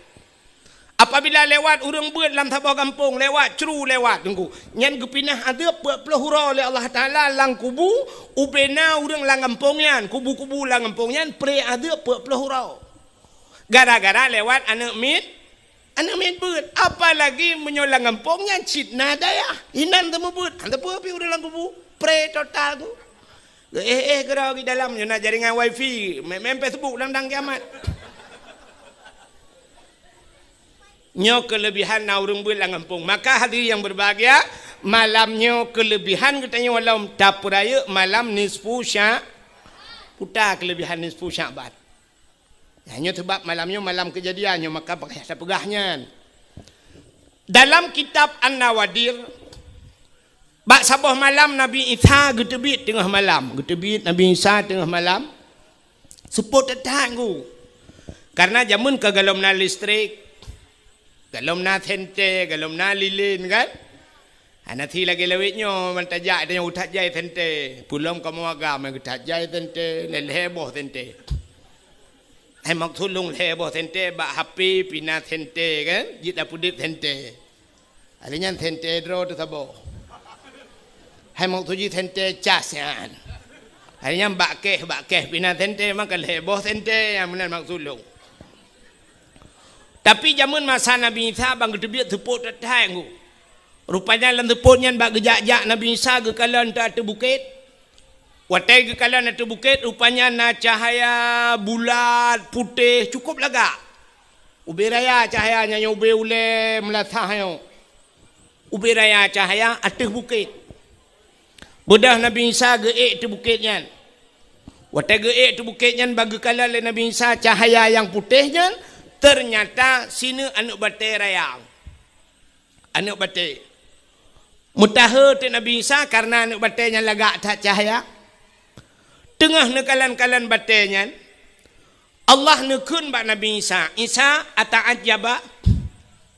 Apabila lewat ureueng beuet lam saboh gampông, lewat cru lewat, teungku, nyan geupinah azeub peuet ploh uroe lé Allah Taala lam kubu, ubena ureueng lam gampông nyan, kubu-kubu lam gampông nyan, pré azeub peuet ploh uroe. Gara-gara lewat aneuk miet, aneuk miet beuet. Apalagi meunyoe lam gampông nyan cit na dayah, inan teumeubeut, hana peue pih ureueng lam kubu, pré total tu. Éh, éh, keudroe di dalam nyoe na jaringan wifi, main, main Facebook dang-dang kiamat. Nyoe keulebihan na ureueng beuet lam gampông. Maka hadirin yang berbahagia, malam nyoe keulebihan geutanyoe lom tapeurayeuk malam nisfu Sya-, peue ta keulebihan nisfu Sya'ban. Nyan nyoe sabab malam nyoe malam keujadian nyoe, maka payah tapeugah nyan. Dalam kitab An-Nawadir, bak saboh malam Nabi Isa geuteubiet teungoh malam. Geuteubiet Nabi Isa teungoh malam. Seupôt that-that ku. Karena jameun ka golom na listrik, golom na sente, golom na lilin kan. Hana si lagée lawét nyoe, man tajak tanyoe that jai sente. Pulom kamoe agam that jai sente, lhée boh sente. Hai maksud lôn lhée boh sente, bak H P pih na sente kan, jeuet tapeudeuet sente. Hari nyan sente droe teuh saboh. Hai maksud jih sente cas nyan. Hari nyan bak keh, bak keh pih na sente, maka lhée boh sente nyang meunan maksud lôn. Tapi jameun masa Nabi Isa ban geuteubiet seupôt that-that nggu. Rupanya lam seupôt nyan bak geujak-jak Nabi Isa geukalon ateueh bukét. Watée geukalon ateueh bukét, rupanya na cahya bulat, putéh, cukup lagak. Ubé raya cahya nyan, ubé ulée meulasah nyoe. Ubé raya cahya ateueh bukét. Beudôh Nabi Isa geuék ateueh bukét nyan. Watée geuék ateueh bukét nyan, ban geukalon lé Nabi Isa cahya nyang putéh nyan, teunyata sineuk aneuëk batée raya. Aneuëk batée. Meutahe teuk Nabi Isa kareuna aneuëk batée nyan lagak that cahya. Teungoh neukalon-kalon batée nyan, Allah neukheun bak Nabi Isa, "Isa, ata'ajjaba?"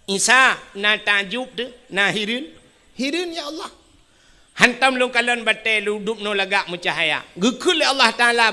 Isa, na takjub teuh, na hireuen? Hireuen, ya Allah. Hantom lôn kalon batée lôn dubnoe lagak meucahya. Geukheun lé Allah Taala